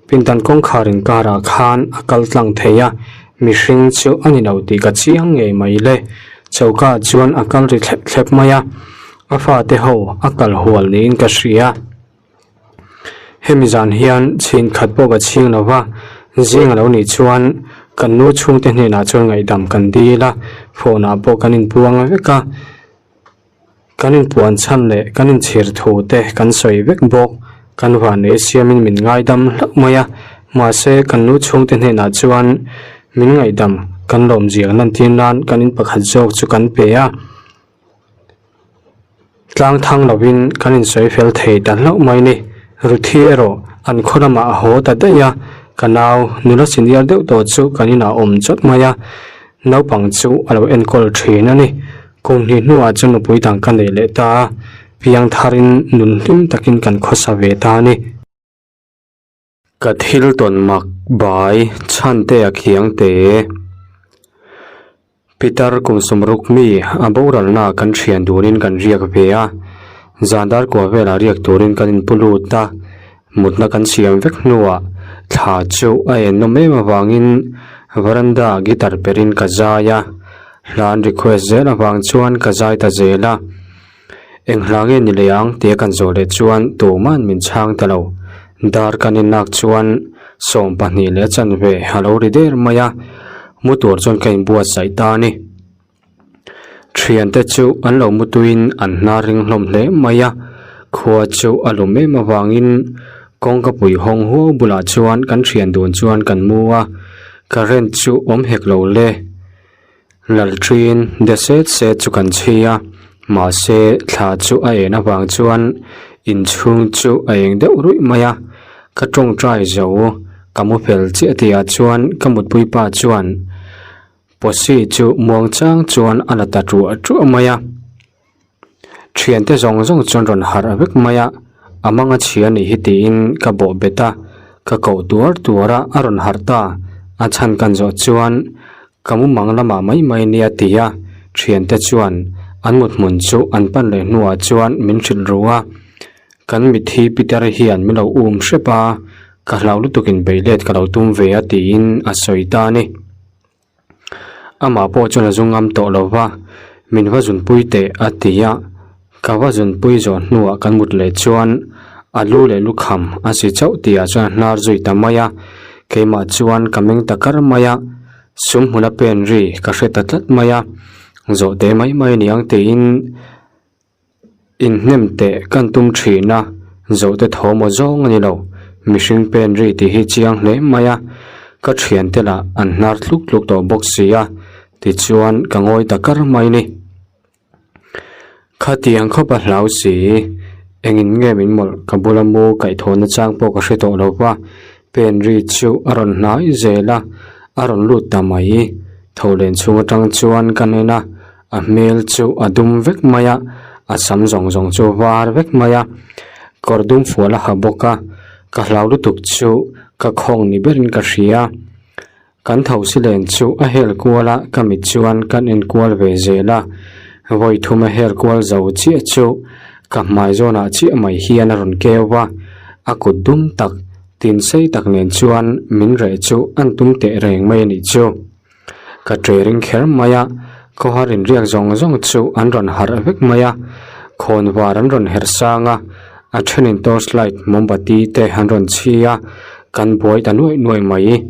pindan kawngkhar inkarah khan a kal tlang thei a, mihring chu a ni lo tih ka chiang ngei mai le, choka ah chuan a kal ri thlep thlep mai a, a fate ho a kal hual niin ka hria. Hemi zan hian chhin khat pawh ka chhing lo va, zing a lo nih chuan kan nu chhungte hnenah chuan ngaihdam kan dil a, phone ah pawh kan inpuang vek a, kan inpuan chhan leh kan inchhir thu te kan sawi vek bawk, kan vanlei siamin min ngaidam hlauh mai a, mahse kan nu chhungte hnenah chuan min ngaihdam kan lawmzia lantir nan kan in pakhat zawk chu kan pe a. Tlang thang lovin kan insawi fel thei ta hlauh mai ni. Ruthi erawh an khaw lamah a haw ta daih a, ka nau nula senior deuh tawh chu kan inah awm chawt mai a, naupang chu a lo enkawl thin a ni. Kum hnih hnuah chuan nupui dang ka nei leh ta a, piang tharin nun hlim takin kan khawsa ve ta a ni. Ka thil tawn mak bai chhante a khiang te. Pitar kum sawmruk mi a boralna kan thian dunin kan riak ve a, zan dar kua velah riak turin kan inpu lut a, mutna kan siam vek hnuah thla chu a en nawm em avangin. Veranda ah guitar perh in ka zai a, hla an request zel avang chuan ka zai ta zel a. Eng hla nge ni leh ang tia kan zawh leh chuan tuman min chhang ta lo. Dar kan inlak chuan 12 leh a chanve a lo ri der mai a, mu tur chuan ka inbuatsaih ta a ni. Thiante chu an lo mu tuiin an hnar ring hlawm hle mai a, khua chu a lum em avangin kawngka pui hawng huau bulah chuan kan thian dun chuan kan mu a, current chu awm hek lo le. Lalṭhiin de set set chu kan chhi a, mahse thla chu a en avang chuan inchhung chu a eng deuh ruih mai a, ka tawngtai zo ka mu fel chiah tihah chuan ka mutpui pa chuan Posi chu muang chang chuan a la ta ṭuah ṭuah mai a, ṭhiante zawng zawng chuan rawn harh vek mai a, a manga chhia nih hi tiin ka bawh bet a, ka koh tuar tuar a, a rawn harh ta, a chhan kan zawh chuan ka mumang lamah mai mai nia ti a, ṭhiante chuan an mut hmun chu an pan leh hnuah chuan min hrilh ru a, kan mitthi Peter hian min lo um hrep a, ka hlau lutukin beilet ka lo tum ve a tiin a sawi ta a ni. Amah pawh chuan a zu ngam tawh lo va, min va zunpui teh a ti a, ka va zunpui zawh hnuah kan mut leh chuan a lu leh lukham a si chauh tihah chuan a hnar zui ta mai a, keimah chuan ka meng ta kar mai a, sum hmuna pen ri ka hre ta tlat mai a, zawh teh mai mai a ni ang tiin. Inhnem teh kan tum thin a, zohte thawm aw zawng a ni lo. Mihring pen ri tih hi chiang hle mai a, ka thiante lah an hnar tluk tluk tawh bawk si a, tichuan ka ngawi ta kar mai ni. Khatiang khawp a hlau si, engin nge min mawlh ka bula mu kaihthawhna chang pawh ka hre tawh lo va, pen ri chu a rawn hnai zel a, a rawn lut ta mai. Tho len chhung atang chuan ka nen a. A hmel chu a dum vek mai a, a sam zawng zawng chu a var vek mai a, kawr dum fual a ha bawk a, ka hlau lutuk chu ka khawng ni berin ka hria. Kan thosi len chu a hel kual a, ka mit chuan kan en kual ve zel a, vawi thum a hel kual zo chiah chu ka hmai zawnah chiah mai hian a rawn keu va, a kut dum tak tin sei tak nen chuan min reh chu an tum teh reng mai a nih chu. Ka ṭe ring kher mai a, khawhar inriak zawng zawng chu an rawn harh vek mai a, khawn var an rawn herh sang a, a thenin torch light mawmbati te an rawn chhi a, kan buai ta nuaih nuaih mai.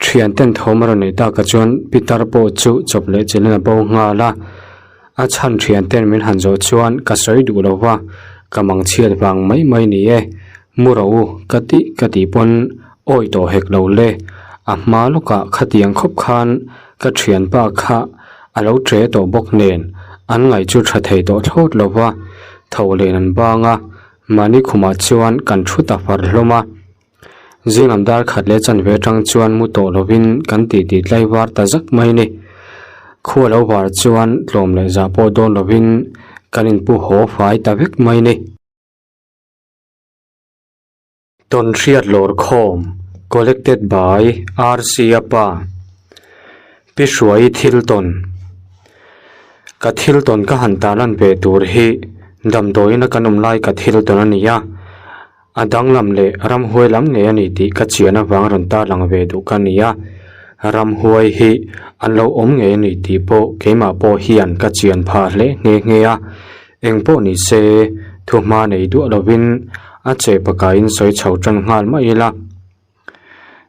Thian ten thawm a rawn neih takah chuan pitar pawh chu chawp leh chelhin a bo nghal a, a chhan thian ten min han zawh chuan ka sawi duh lo va, ka mang chhiat vang mai mai ni e, mu rawh u ka tih ka tih pawn Awi tawh hek lo le, a hma lawkah khatiang khawp khan ka thianpa kha a lo che tawh bawk nen an ngaih chu tha thei tawh thlawt lo va, tho len an bang a, mahni khumah chuan kan thu ta far hlawm a. Zinglam dar khat leh chanve atang chuan mu tawh lovin kan titi tlaivar ta zak mai ni. Khua lo var chuan tlawm leh zah pawh dawn lovin kan inpu haw fai ta vek mai ni. Tawnhriat Lawrkhawm Collected by RC Apa Pi Hruai thil tawn Ka thil tawn ka han tarlan ve tur hi damdawiin a kan awm lai ka thil tawn a ni a, a danglam leh ramhuai lam ngei a ni tih ka chian avang rawn tarlang ve duh ka ni a, ramhuai hi an lo awm ngei a ni tih pawh keimah pawh hian ka chian phah hle nghe nghe a. Eng pawh ni se, thuhma nei duah lovin a che pakaiin sawi chho tan nghal mai ila.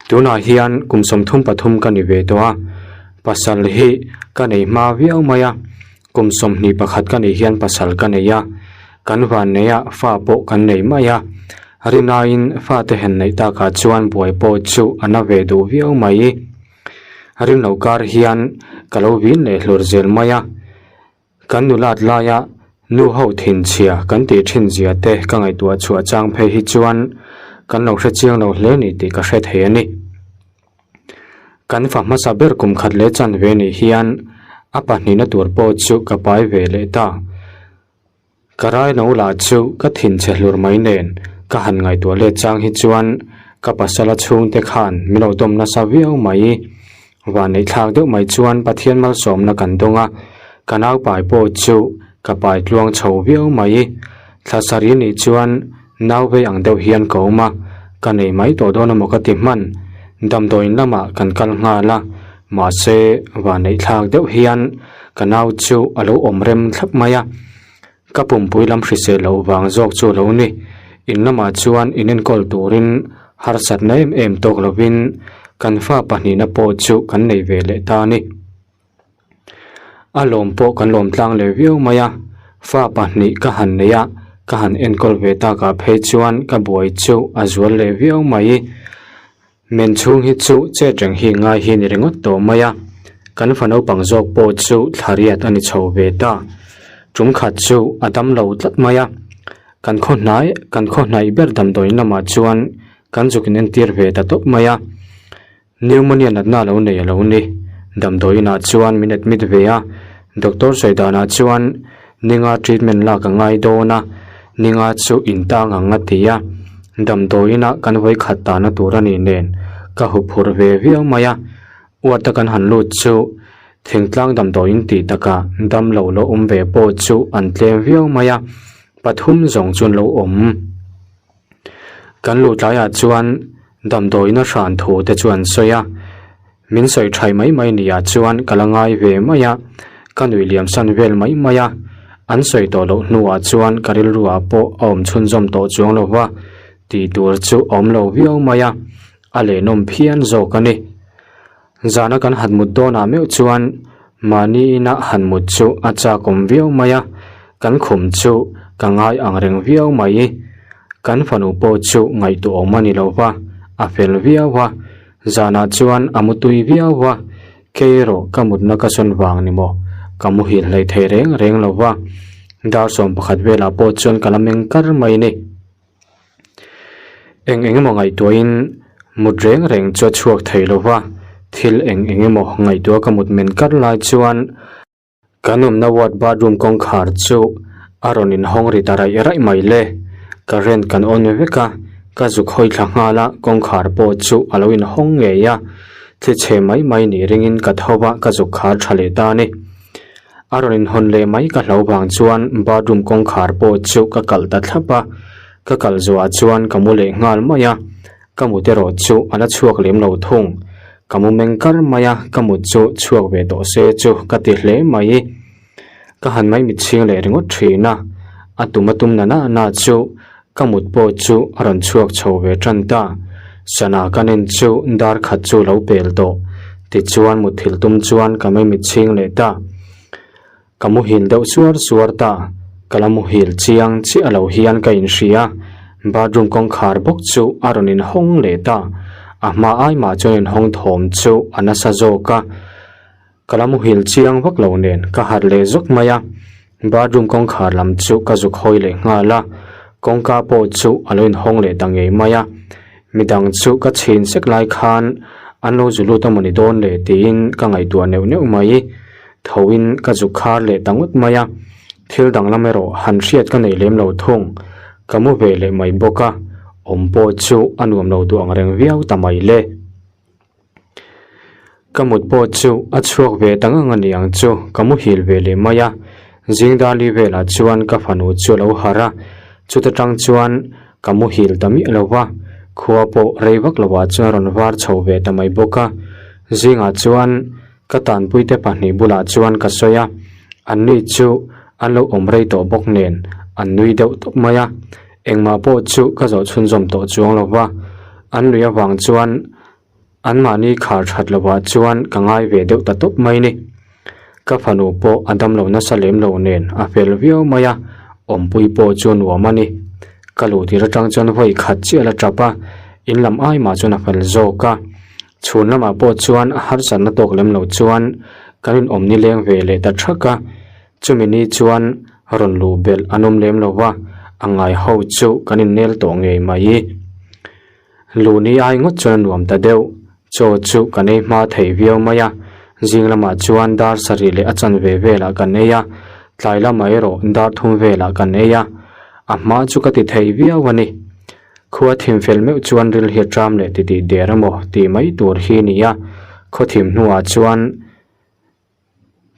Tunah hian kum 33 ka ni ve tawh a, pasal hi ka nei hma viau mai a, kum 21 ka nih hian pasal ka nei a, kan vanneia fa pawh kan nei mai a, rinaiin fate hen neih takah chuan buai pawh chu a na ve duh viau mai. Rinlo kar hian ka lo vin leh hlur zel mai a. Kan nulat laia nu ho thinchhia kan tih thin zia te ka ngaihtuah chhuah chang phei hi chuan kan lo hre chiang lo hle ni tih ka hre thei a ni. Kan fa hmasa ber kum khat leh chanve nih hian a pahnihna tur pawh chu ka pai ve leh ta. Ka rai no lah chu ka thinchhe hlur mai nen ka han ngaihtuah let chang hi chuan ka pasala chhungte khan min lo dawm nasa viau mai. Vanneih thlak deuh mai chuan Pathian malsawmna kan dawng a, ka naupai pawh chu ka pai tluang chho viau mai. Thla sarih nih chuan nau vei ang deuh hian ka awm a, ka nei mai tawh dawn emaw ka ti hman. Damdawiin lamah kan kal nghal a, mahse vanneih thlak deuh hian ka nau chu a lo awm rem thlap mai a. Ka pumpui lam hrisel loh vang zawk chu a lo ni. In lamah chuan inenkawl turin harsatna em em tawk lovin kan fa pahnihna pawh chu kan nei ve leh ta a ni. A lawm pawh kan lawm tlang leh viau mai a, fa pahnih ka han nei a, ka han enkawl ve takah phei chuan ka buai chu a zual leh viau mai. Men chhung hi chu chet reng hi ngai hi ni ringawt tawh mai a, kan fa naupang zawk pawh chu thla riat a ni chho ve ta. Tum khat chu a dam lo tlat mai a, kan khaw hnai kan khaw hnaih ber damdawiin lamah chuan kan zuk inentir ve ta tawp mai a. Pneumonia natna lo nei a lo ni. Damdawiin ah chuan min admit ve a, doctor sawi danah chuan ninga treatment lak a ngai dawn a, ninga chu in tang ang a ti a. Damdawiin ah kan vawi khat tahna tur a nih nen ka huphurh ve viau mai a. Uata kan han lut chu thingtlang damdawiin tih takah damlo lo awm ve pawh chu an tlem viau mai a, pathum zawng chu an lo awm. Kan luh tlaiah chuan damdawiin a hran thu te chu an sawi a, min sawi thai mai mai nia chuan ka la ngai ve mai a, ka nuih liam san vel mai mai a, an sawi tawh loh hnuah chuan ka rilruah pawh a awm chhunzawm tawh chuang lo va, tih tur chu a awm lo viau mai a, a lehhnawm phian zawk a ni. Zana kan han mut dawnah meuh chuan mahni ina han mut chu a chak awm viau mai a, kan khum chu ka ngai ang reng viau mai. Kan fanu pawh chu ngaihtuah awm a ni lo va, a fel viau a, zanah chuan a mutui viau a, kei erawh ka mutna ka sawn vang ni maw, ka muhil hlei thei reng reng lo va, dar 11 velah pawh chuan ka la meng kar mai ni. Eng eng emaw ngaihtuahin mut reng reng chu a chhuak thei lo va, thil eng eng emaw ngaihtuah ka mut men kar lai chuan kan awmna ward bathroom kawngkhar chu a rawn inhawng ri ta raih raih mai le. Current kan on vek a, ka zuk hawi thla nghal a, kawngkhar pawh chu a lo inhawng ngei a, thli chhe mai mai nih ringin ka tho va, ka zuk khar tha leh ta a ni. A rawn inhawn leh mai ka hlo vang chuan bathroom kawngkhar pawh chu ka kalh ta thlap a, ka kalh zuah chuan ka mu leh nghal mai a, ka mut erawh chu a la chhuak lem lo thung. Ka mu meng kar mai a, ka mut chu chhuak ve tawh se chu ka ti hle mai. Ka han mai mit chhing leh ringawt thin a, a tum a tum na na na chu ka mut pawh chu a rawn chhuak chho ve tan ta. Sana ka nen chu dar khat chu lo pel tawh. Tichuan mutthilh tum chuan ka maimit chhing leh ta. Ka muhil deuh suar suar ta. Ka la muhil chiang chiah lo hian ka inhria. Bathroom kawngkhar bawk chu a rawn inhawng leh ta. A hma ai mah chuan inhawng thawm chu a nasa zawk a. Ka la muhil chiang vak lo nen ka harh leh zawk mai a, bathroom kawngkhar lam chu ka zuk hawi leh nghal a, kawngka pawh chu a lo inhawng leh ta ngei mai a, midang chu ka chhin sek lai khan an lo zu lut a mawni dawn le tiin ka ngaihtuah neuh neuh mai, tho in ka zuk khar leh ta ngawt mai a, thil danglam erawh han hriat ka nei lem lo thung, ka mu ve leh mai bawk a, awm pawh chu a nuam lo duh ang reng viau ta mai le. Ka mut pawh chu a chhuak ve ta ngang a ni ang chu, ka muhil ve leh mai a. Zing Dali velah chuan ka fanu chu a lo harh a, chuta tang chuan ka muhil ta miah lo va, khua pawh rei vak lovah chuan a rawn var chho ve ta mai bawk a. Zingah chuan ka tanpuite pahnih bulah chuan ka sawi a, anni chu an lo awm rei tawh bawk nen an nui deuh tawp mai a, engmah pawh chu ka zawh chhunzawm tawh chuang lo va, an nui avang chuan Anmahni khar that lovah chuan ka ngai ve deuh ta tawp mai ni. Ka fanu pawh a damlo nasa lem lo nen a fel viau mai a, awmpui pawh chu nuam a ni. Ka luh tir atang chuan vawi khat chiah la tap a, in lam ai mah chuan a fel zawk a. Chhun lamah pawh chuan a harsatna tawk lem lo chuan kan inawm nileng ve leh ta thak a, chumi ni chuan rawn luh belh an awm lem lo va, a ngai ho chu kan innel tawh ngei mai. Luni ai ngawt chuan a nuam ta deuh. Chaw chu kan ei hma thei viau mai a, zing lamah chuan dar sarih leh a chanve velah kan ei a, tlai lamah erawh dar thum velah kan ei a, a hma chu ka ti thei viau a ni. Khua thim fel meuh chuan ril hi a ṭam leh titih der emaw tih mai tur hi ni a, khaw thim hnuah chuan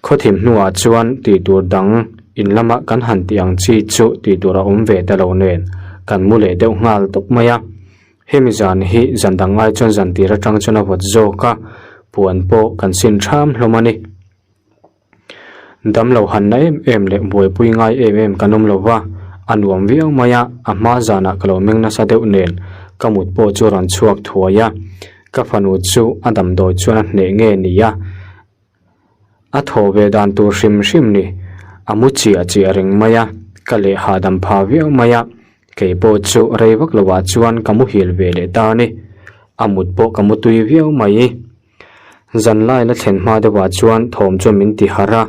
Khaw thim hnuah chuan tih tur dang in lama kan han tih ang chi chu tih tur a awm ve ta lo nen kan mu leh deuh nghal tawp mai a. Hemi zan hi zan dang ngai chuan zan tir atang chuan a vawt zawk a, puan pawh kan sin ṭham hlawm a ni. Damlo hanna em em leh buaipui ngai em em kan awm lo va, a nuam viau mai a, a hma zanah ka lo meng nasa deuh nen ka mut pawh chu a rawn chhuak thuai a, ka fanu chu a damdawi chuan a hneh nge ni a, a thaw ve dan tur hrim hrim ni, a mu chiah chiah reng mai a, ka leh hahdam pha viau mai a, kei pawh chu rei vak lovah chuan ka muhil ve leh ta a ni, a mut pawh ka mutui viau mai. Zan lai la thlen hma deuhah chuan thawm chuan min ti harh a,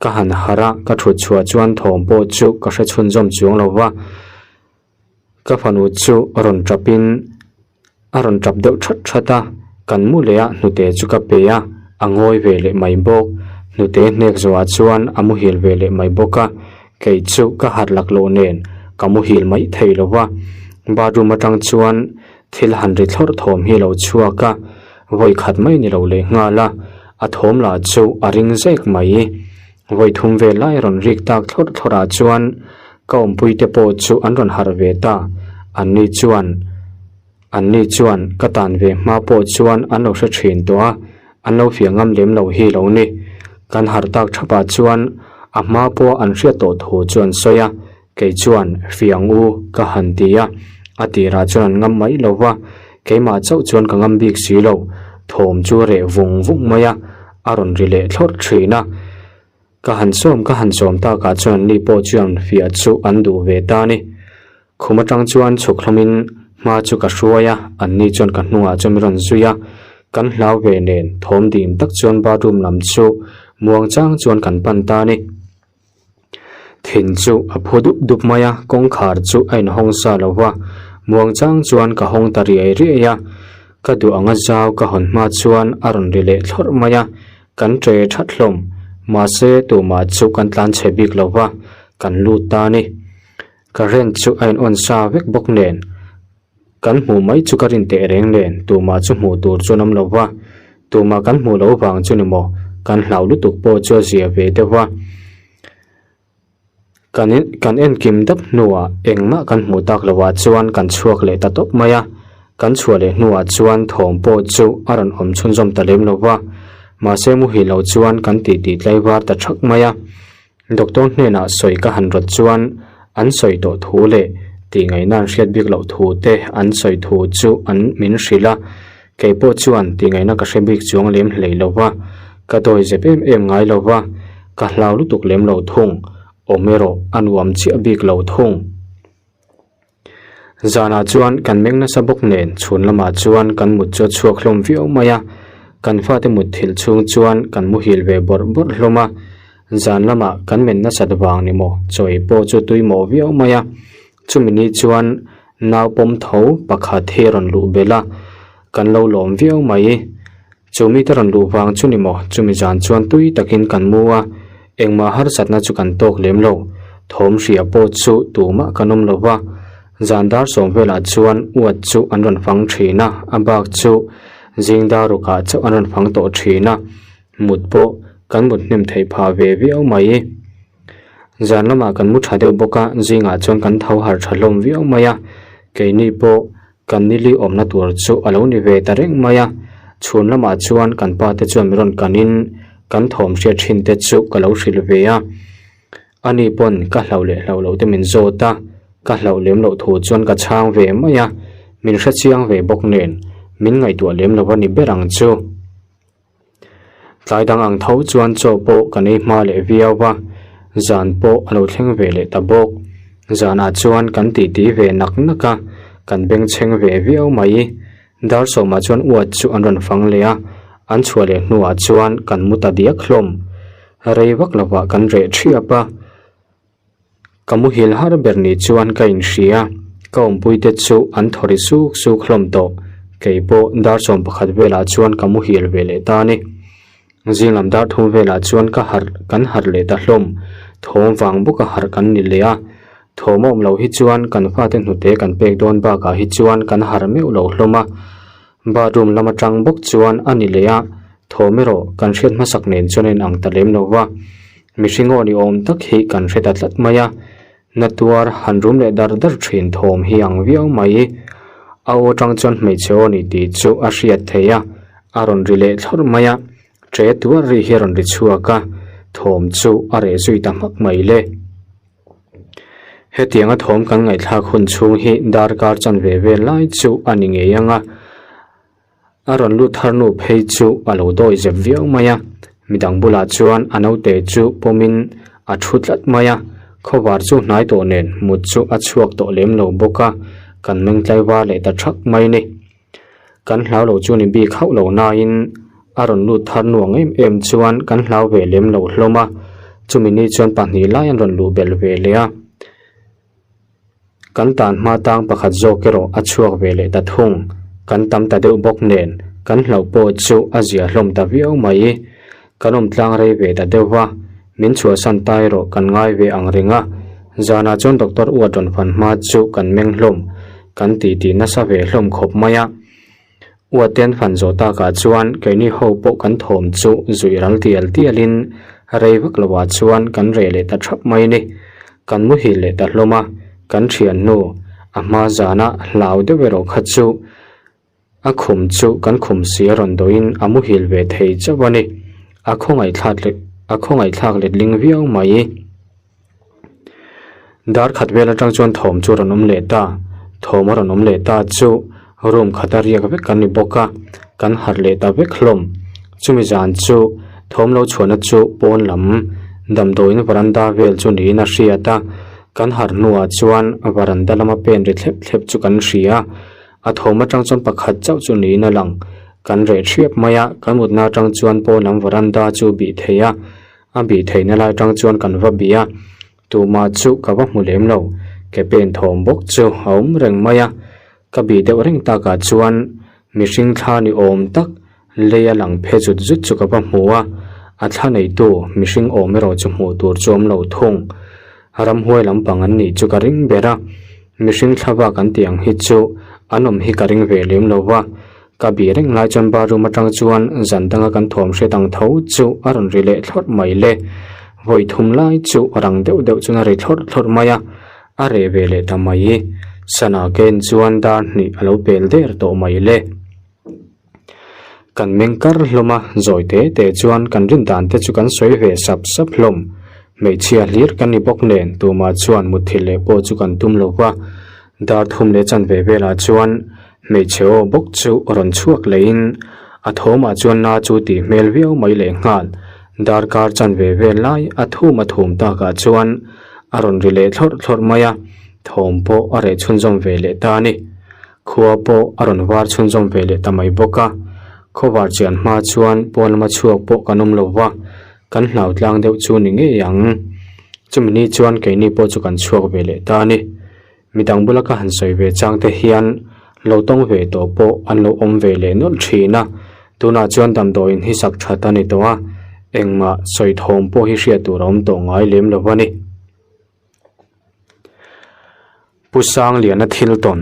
ka han harh a, ka thut chhuah chuan thawm pawh chu ka hre chhunzawm chuang lo va, ka fanu chu rawn tap in a rawn tap deuh that that a, kan mu leh a hnute chu ka pe a, a ngawi ve leh mai bawk, hnute hnek zawhah chuan a muhil ve leh mai bawk a, kei chu ka harh laklawh nen ka muhil mai thei lo va, bathroom atang chuan Thil han ri thlawrh thawm hi a lo chhuak a, vawi khat mai ni lo leh nghal a, a thawm lah chu a ring zek mai. Vawi thum vel lai rawn rik tak thlawrh thlawrh ah chuan ka awmpui te pawh chu an rawn harh ve ta, an ni chuan an ni chuan ka tan ve hma pawh chuan an lo hre thin tawh a, an lo fiah ngam lem lo hi lo ni. Kan harh tak thap ah chuan a hma pawh an hriat tawh thu chu an sawi a, Kei chuan, Fiang u, ka han ti a, a tirah chuan an ngam mai lo va, keimah chauh chuan ka ngam bik si lo, thawm chu a reh vung vung mai a, a rawn ri leh thlawrh thin a. Ka han sawm ka han sawm takah chuan an ni pawh chuan fiah chu an duh ve ta a ni. Khum atang chuan chhuk hlawmin hma chu ka hruai a, an ni chuan ka hnungah chuan min rawn zui a, kan hlau ve nen thawm dim tak chuan bathroom lam chu muangchang chuan kan pan ta a ni. Thin chu a phu dup dup mai a, kawngkhar chu a inhawng sa lo va, muangchang chuan ka hawng ta riai riai a, ka duh anga zau ka hawn hma chuan a rawn ri leh thlawrh mai a, kan ṭe that hlawm, mahse tumah chu kan tlan chhe bik lo va, kan lut ta a ni. Current chu a in on sa vek bawk nen, Kan hmuh mai chu ka rin teh reng nen tumah chu hmuh tur chuan awm lo va, tumah kan hmuh loh vang chu ni maw, kan hlau lutuk pawh chu a zia ve deuh va. Kan kan enkim dap hnuah engmah kan hmuh tak lovah chuan kan chhuak leh ta tawp mai a, kan chhuah leh hnuah chuan thawm pawh chu a rawn awm chhunzawm ta lem lo va, mahse muhil lo chuan kan titi tlaivar ta thak mai a. Doctor hnenah sawi ka han rawt chuan an sawi tawh thu leh tihngaihna an hriat bik loh thu te an sawi thu chu an min hrilh a, kei pawh chuan tihngaihna ka hre bik chuang lem hlei lo va, ka dawi zep em em ngai lo va, ka hlau lutuk lem lo thung, awm erawh a nuam chiah bik lo thung. Zanah chuan kan meng nasa bawk nen chhun lamah chuan kan mut chu a chhuak hlawm viau mai a, kan fate mut thil chhung chuan kan muhil ve bawrh bawrh hlawm a, zan lamah kan men nasat vang ni maw chawi pawh chu tui mawh viau mai a, chumi ni chuan nau pawm tho pakhat hi a rawn luh belh a, kan lo lawm viau mai. Chu mite rawn luh vang chu ni maw? Chumi zan chuan tui takin kan mu a, engmah harsatna chu kan tawk lem lo. Thawm hria pawh chu tumah kan awm lo va, zan dar sawm velah chuan uat chu an rawn fang thin a, a bak chu zing dar rukah chauh an rawn fang tawh thin a, mut pawh kan mut hnem theih phah ve viau mai. Zan lamah kan mu tha deuh bawk a, zingah chuan kan tho harh tha hlawm viau mai a, keini pawh Kan nili awmna tur chu a lo ni ve ta reng mai a, chhun lamah chuan kan pa te chuan min rawn kanin kan thawm hriat thin te chu ka lo hrilh ve a. Ani pawn ka hlauh leh hlauh loh te min zawt a, ka hlauh lem loh thu chuan ka chhang ve mai a, min hrechiang ve bawk nen min ngaihtuah lem lo a ni ber ang chu. Tlai dang ang tho chuan chaw pawh kan ei hma leh viau va, zan pawh a lo thleng ve leh ta bawk. Zanah chuan kan titi ve nak nak a, kan bengchheng ve viau mai. Dar sawmah chuan uat chu an rawn fang leh a, an chhuah leh hnuah chuan kan mu ta diak hlawm. Rei vak lovah kan reh thiap a. Ka muhil har ber ni chuan ka inhria, ka awmpuite chu an thaw ri suk suk hlawm tawh. Kei pawh dar 11 velah chuan ka muhil ve leh ta a ni. Zinglam dar thum velah chuan ka harh kan harh leh ta hlawm. Thawm vang bawka harh kan ni leh a. Thawm a awm loh hi chuan kan fate hnute kan pek dawn bakah hi chuan kan harh meuh lo hlawm a. Bathroom lam atang bawk chuan a ni leh a, thawm erawh kan hriat hmasak nen chuan a inang ta lem lo va. Mihring aw ni awm tak hi kan hre ta tlat mai a, na tuar han rum leh dar dar thin thawm hi ang viau mai. A aw atang chuan hmeichhe aw ni tih chu a hriat theih a, a rawn ri leh thlawrh mai a, ṭe tuar ri hi a rawn ri chhuak a, thawm chu a reh zui ta hmak mai le. Hetianga thawm kan ngaihthlak hun chhung hi darkar chanve vel lai chu a ni ngei ang a. A rawn lut thar nu phei chu a lo dawi zep viau mai a, midang bulah chuan a naute chu pawmin a thu tlat mai a, khawvar chu hnai tawh nen mut chu a chhuak tawh lem lo bawk a, kan meng tlaivar leh ta thak mai ni. Kan hlau lo chu ni bik hauh lo nain a rawn lut thar nuang em em chuan kan hlau ve lem lo hlawm a, chumi ni chuan pahnih lai an rawn luh belh ve leh a. Kan tan hma tang pakhat zawk erawh a chhuak ve leh ta thung. Kan tam ta deuh bawk nen kan hlauh pawh chu a zia hlawm ta viau mai. Kan awm tlang rei ve ta deuh va, min chhuahsan ta erawh kan ngai ve ang reng a. Zanah chuan Doctor Uat rawn fan hma chu kan meng hlawm, kan titi nasa ve hlawm khawp mai a. Uaten fan zawh takah chuan keini ho pawh kan thawm chu zuih ral tial tialin rei vak lovah chuan kan reh leh ta thap mai ni. Kan muhil leh ta hlawm a, kan thiannu a hma zana hlau deuh erawh kha chu a khum chu kan khum si a rawn dawhin a muhil ve thei chauh a ni. A khawngaihthlak a khawngaihthlak letling viau mai. Dar khat vel atang chuan thawm chu a rawn awm leh ta, thawm a rawn awm leh ta chu room khata riak vek kan ni bawk a, kan harh leh ta vek hlawm. Chumi zan chu thawm lo chhuahna chu pawn lam damdawiin varanda vel chu niin a hriat a, kan harh hnuah chuan varanda lama pen ri thlep thlep chu kan hria a, a thawm atang chuan pakhat chauh chu niin a lang. Kan reh thiap mai a, kan mutna atang chuan pawn lam varanda chu bih theih a. A bih theihna lai atang chuan kan va bih a, tumah chu ka va hmu lem lo, ke pen thawm bawk chu a awm reng mai a, ka bih deuh reng takah chuan mihring thla ni awm tak lei a lang phe zut zut chu ka va hmu a, a thla neitu mihring awm erawh chu hmuh tur chu awm lo thung. Ramhuai lampang an nih chu ka ring ber a, mihring thla vak an tih ang hi chu an awm hi ka ring ve lem lo va, Ka bih reng lai chuan bathroom atang chuan zan danga kan thawm hriat ang tho chu a rawn ri leh thlawrh mai le. Vawi thum lai chu rang deuh deuh chuan a ri thlawrh thlawrh mai a, a reh ve leh ta mai. Sana ken chuan dar hnih a lo pel der tawh mai le. Kan meng kar hlawm a, zawi te te chuan kan rin dan te chu kan sawi ve sap sap hlawm. Hmeichhia hlir kan ni bawk nen tumah chuan mutthilh leh pawh chu kan tum lo va, Dar thum leh chanve velah chuan hmeichhe aw bawk chu rawn chhuak leiin a thawmah chuan na chu tih hmel viau mai leh nghal. Darkar chanve vel lai a thum a thum takah chuan a rawn ri leh thlawrh thlawrh mai a, thawm pawh a reh chhunzawm ve leh ta a ni. Khua pawh a rawn var chhunzawm ve leh ta mai bawk a, khawvar chian hma chuan pawn lama chhuak pawh kan awm lo va, kan hlau tlang deuh chu ni ngei ang. Chumi ni chuan keini pawh chu kan chhuak ve leh ta a ni. Midang bula ka han sawi ve chang te hian lo tawng ve tawh pawh an lo awm ve leh nawlh thin a, tunah chuan damdawiin hi sak that a ni tawh a, engmah sawi thawm pawh hi hriat tur a awm tawh ngai lem lo a ni. Pu Sangliana thil tawn.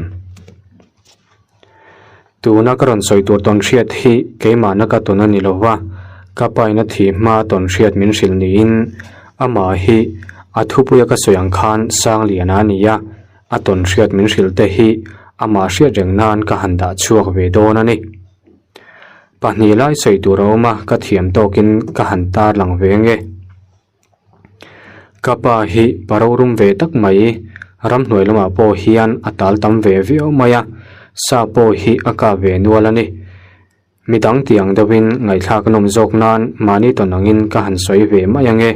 Tuna ka rawn sawi tur tawn hriat hi keimahna ka tawn a ni lo va, ka paina thih hma tawn hriat min hrilh niin amah hi a thupuia ka sawi ang khan Sangliana a ni a, a tawn hriat min hrilh te hi amah hriat reng nan ka han dah chhuak ve dawn a ni. Pahnih lai sawi tur a awm a, ka thiam tawkin ka han tarlang ve nge. Ka pa hi pa rorum ve tak mai, ramhnuai lamah pawh hian a tal tam ve viau mai a, sa pawh hi a kap ve nual a ni. Midang tih ang deuhin ngaihthlak a nawm zawk nan mahni tawn angin ka han sawi ve mai ange.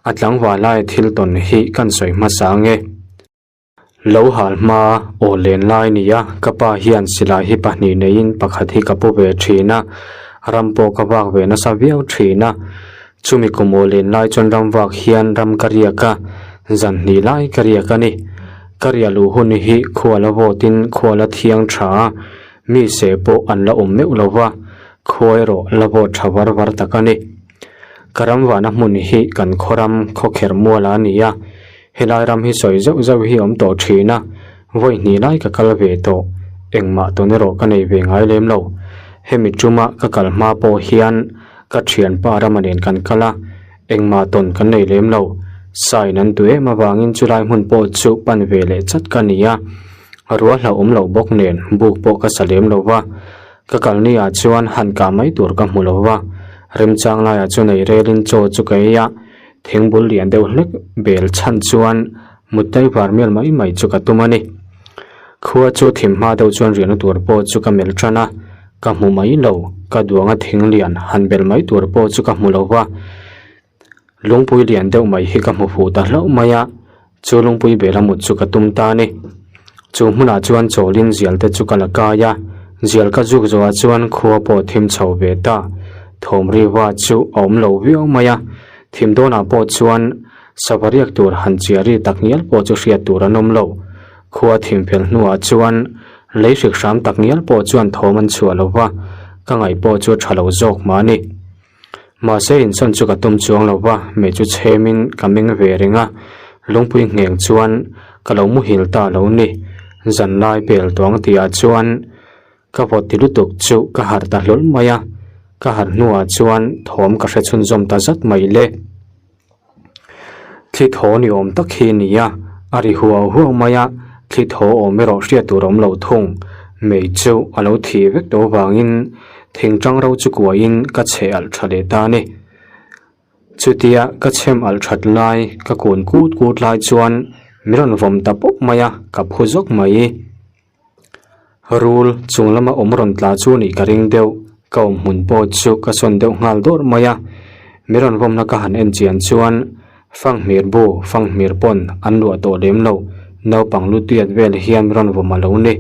A tlangval laia thil tawn hi kan sawi hmasa ange. Lo hal hma aw len lai nia ka pa hian silai hi pahnih neiin pakhat hi ka pu ve thin a, ram pawh ka vak ve nasa viau thin a. Chumi kum aw len lai chuan ram vak hian ram ka riak a, zan hnih lai ka riak a ni. Ka riah luh hun hi khua la vawtin khua la thiang tha a, mi seh pawh an la awm meuh lo va, khua erawh la vawt tha var var tak a ni. Ka ram vahna hmun hi kan khaw ram khawkherh mual a ni a, Helai ram hi sawi zauh zauh hi a awm tawh thin a, vawi hnih lai ka kal ve tawh, engmah tawn erawh ka nei ve ngai lem lo. Hemi tuma ka kal hma pawh hian ka thianpa rama nen kan kal a, engmah tawn kan nei lem lo. Sign an duh em avangin chulai hmun pawh chu pan ve leh chat ka ni a. Ruah hlauhawm loh bawk nen buk pawh ka sa lem lo va, ka kal ni ah chuan han kah mai tur ka hmu lo va, remchang laiah chuan ei relin chaw chu ka ei a, thingbul lian deuh hlek bel chhan chuan mut taivar mial mai mai chu ka tum a ni. Khua chu thim hma deuh chuan riahna tur pawh chu ka melh tan a, ka hmu mai lo, ka duanga thing lian han bel mai tur pawh chu ka hmu lo va. Lungpui lian deuh mai hi ka hmu fuh ta hlauh mai a, chu lungpui bela mut chu ka tum ta a ni. Chu hmunah chuan chawlin zial te chu ka la kai a, zial ka zuk zawhah chuan khua pawh thim chho ve ta. Thawm riva chu a awm lo viau mai a, thim dawnah pawh chuan sava riak tur han chiah ri tak ngial pawh chu hriat tur an awm lo. Khua thim fel hnuah chuan lei hrik hram tak ngial pawh chuan thawm an chhuah lo va, ka ngaih pawh chu a tha lo zawk mah a ni. Mahse insawn chu ka tum chuang lo va, mei chu chhemin ka meng ve reng a, lungpui ngheng chuan ka lo muhil ta lo ni. Zanlai pel tuang tihah chuan ka vawt ti lutuk chu ka harh ta hlawl mai a, ka harh hnuah chuan thawm ka hre chhunzawm ta zat mai le. Thli thaw ni awm tak hi a ni a, a ri huau huau mai a, thli thaw awm erawh hriat tur a awm lo thung. Mei chu a lo thih vek tawh avangin thing tang ro chu kuahin ka chhe alh tha leh ta a ni. Chutia ka chhem alh that lai ka kun kut kut lai chuan min rawn vawm ta pawp mai a, ka phu zawk mai. Rul chung lama awm rawn tla chu nih ka ring deuh, ka awm hmun pawh chu ka sawn deuh nghal dawrh mai a, mi rawn vawmna ka han en chian chuan fanghmir bu fanghmir pawn an luah tawh lem lo, naupang lu tiat vel hian mi rawn vawm a lo ni,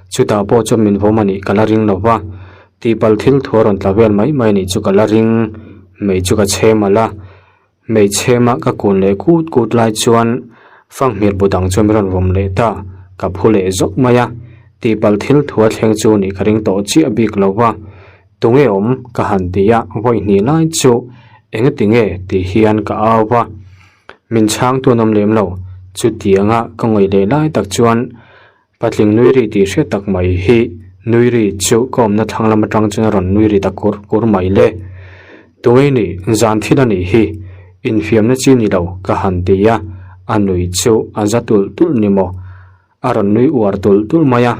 chutah pawh chuan min vawm a nih ka la ring lo va, tihpalh thil thu a rawn tla vel mai mai a nih chu ka la ring, mei chu ka chhem alh a. Hmeichhema ka kun leh kut kut lai chuan fanghmir bu dang chu min rawn vawm leh ta, ka phu leh zawk mai a, tihpalh thil thu a thleng chu nih ka ring tawh chiah bik lo va, tunge awm ka han ti a, vawi hnih lai chu engati nge tih hian ka au va, min chhangtu an awm lem lo, chutianga ka ngawih leh lai tak chuan Patling nui ri tih hriat tak mai hi nui ri chu ka awmna thlang lam atang chuan a rawn nui ri ta kur kur mai le. Tungei nih zan thil a nih hi infiamna chi ni lo ka han ti a, a nui chu a za tulh tulh ni maw? A rawn nui uar tulh tulh mai a,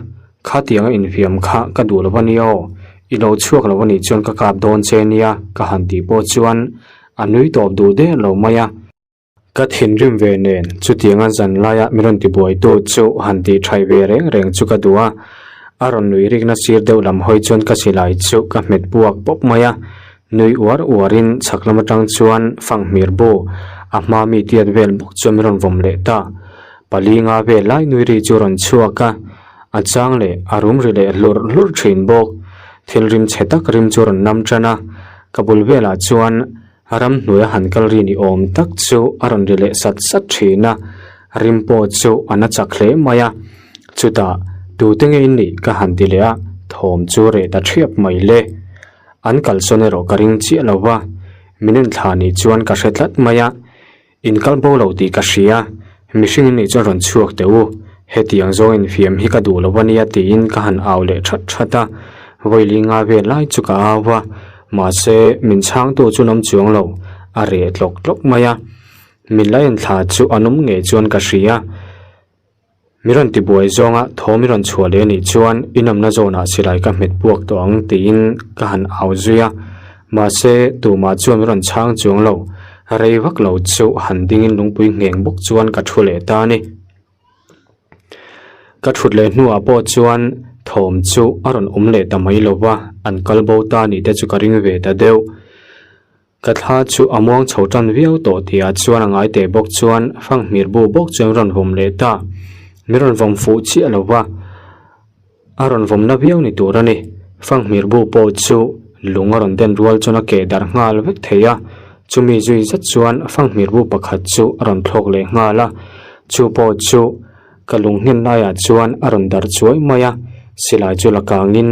khatianga infiam kha ka duh lo a nia aw, i lo chhuak lo a nih chuan ka kap dawn che nia ka han tih pawh chuan a nui tawp duh der lo mai a. Ka thinrim ve nen chutianga zan laia min rawn tibuaitu chu han tih thaih ve reng reng chu ka duh a, a rawn nui rikna sir deuh lam hawi chuan ka silai chu ka hmet puak pawp mai a, nui uar uarin chhak lam atang chuan fanghmir bu a hma mi tiat vel bawk chuan min rawn vawm leh ta. Pali nga vel lai nui ri chu rawn chhuak a, a chang leh a rum ri leh hlurh hlurh thin bawk. Thil rim chhe tak rim chu rawn nam tan a, ka bul velah chuan A ramhnuaia han kal ri ni awm tak chu a rawn ri leh sat sat thin a, rim pawh chu a na chak hle mai a. Chutah, tute nge in nih ka han ti leh a, thawm chu reh ta thiap mai le. An kalsawn erawh ka ring chiah lo va, min en thla nih chuan ka hre tlat mai a. In kal bo lo tih ka hria, mihring in nih chuan rawn chhuak teh u, hetiang zawng infiam hi ka duh lo a nia tiin ka han au leh that that a, vawi nga vel lai chu ka au a, mahse min chhangtu chu an awm chuang lo, a reh tlawk tlawk mai a, min la en thla chu an awm ngei chuan ka hria. Mi rawn ti buai zawnga thaw mi rawn chhuah leh anih chuan inawmna zawnah silai ka hmet puak tawh ang tiin ka han au zui a, mahse tumah chuan mi rawn chhang chuang lo, rei vak lo chu han dingin lungpui ngheng bawk chuan ka thu leh ta a ni. Ka thut leh hnuah pawh chuan thawm chu a rawn awm leh ta mai lo va, an kal bo ta nih te chu ka ring ve ta deuh. Ka thla chu a muang chho tan viau tawh tihah chuan a ngai teh bawk chuan fanghmir bu bawk chuan rawn vawm leh ta. Min rawn vawm fuh chiah lo va, a rawn vawm na viau ni tur a ni. Fanghmir bu pawh chu lung a rawn den rual chuan a keh darh nghal vek thei a, chumi zui zet chuan fanghmir bu pakhat chu a rawn thlawk leh nghal a, chu pawh chu ka lung hnem laiah chuan a rawn darh chuai mai a, silai chu la kangin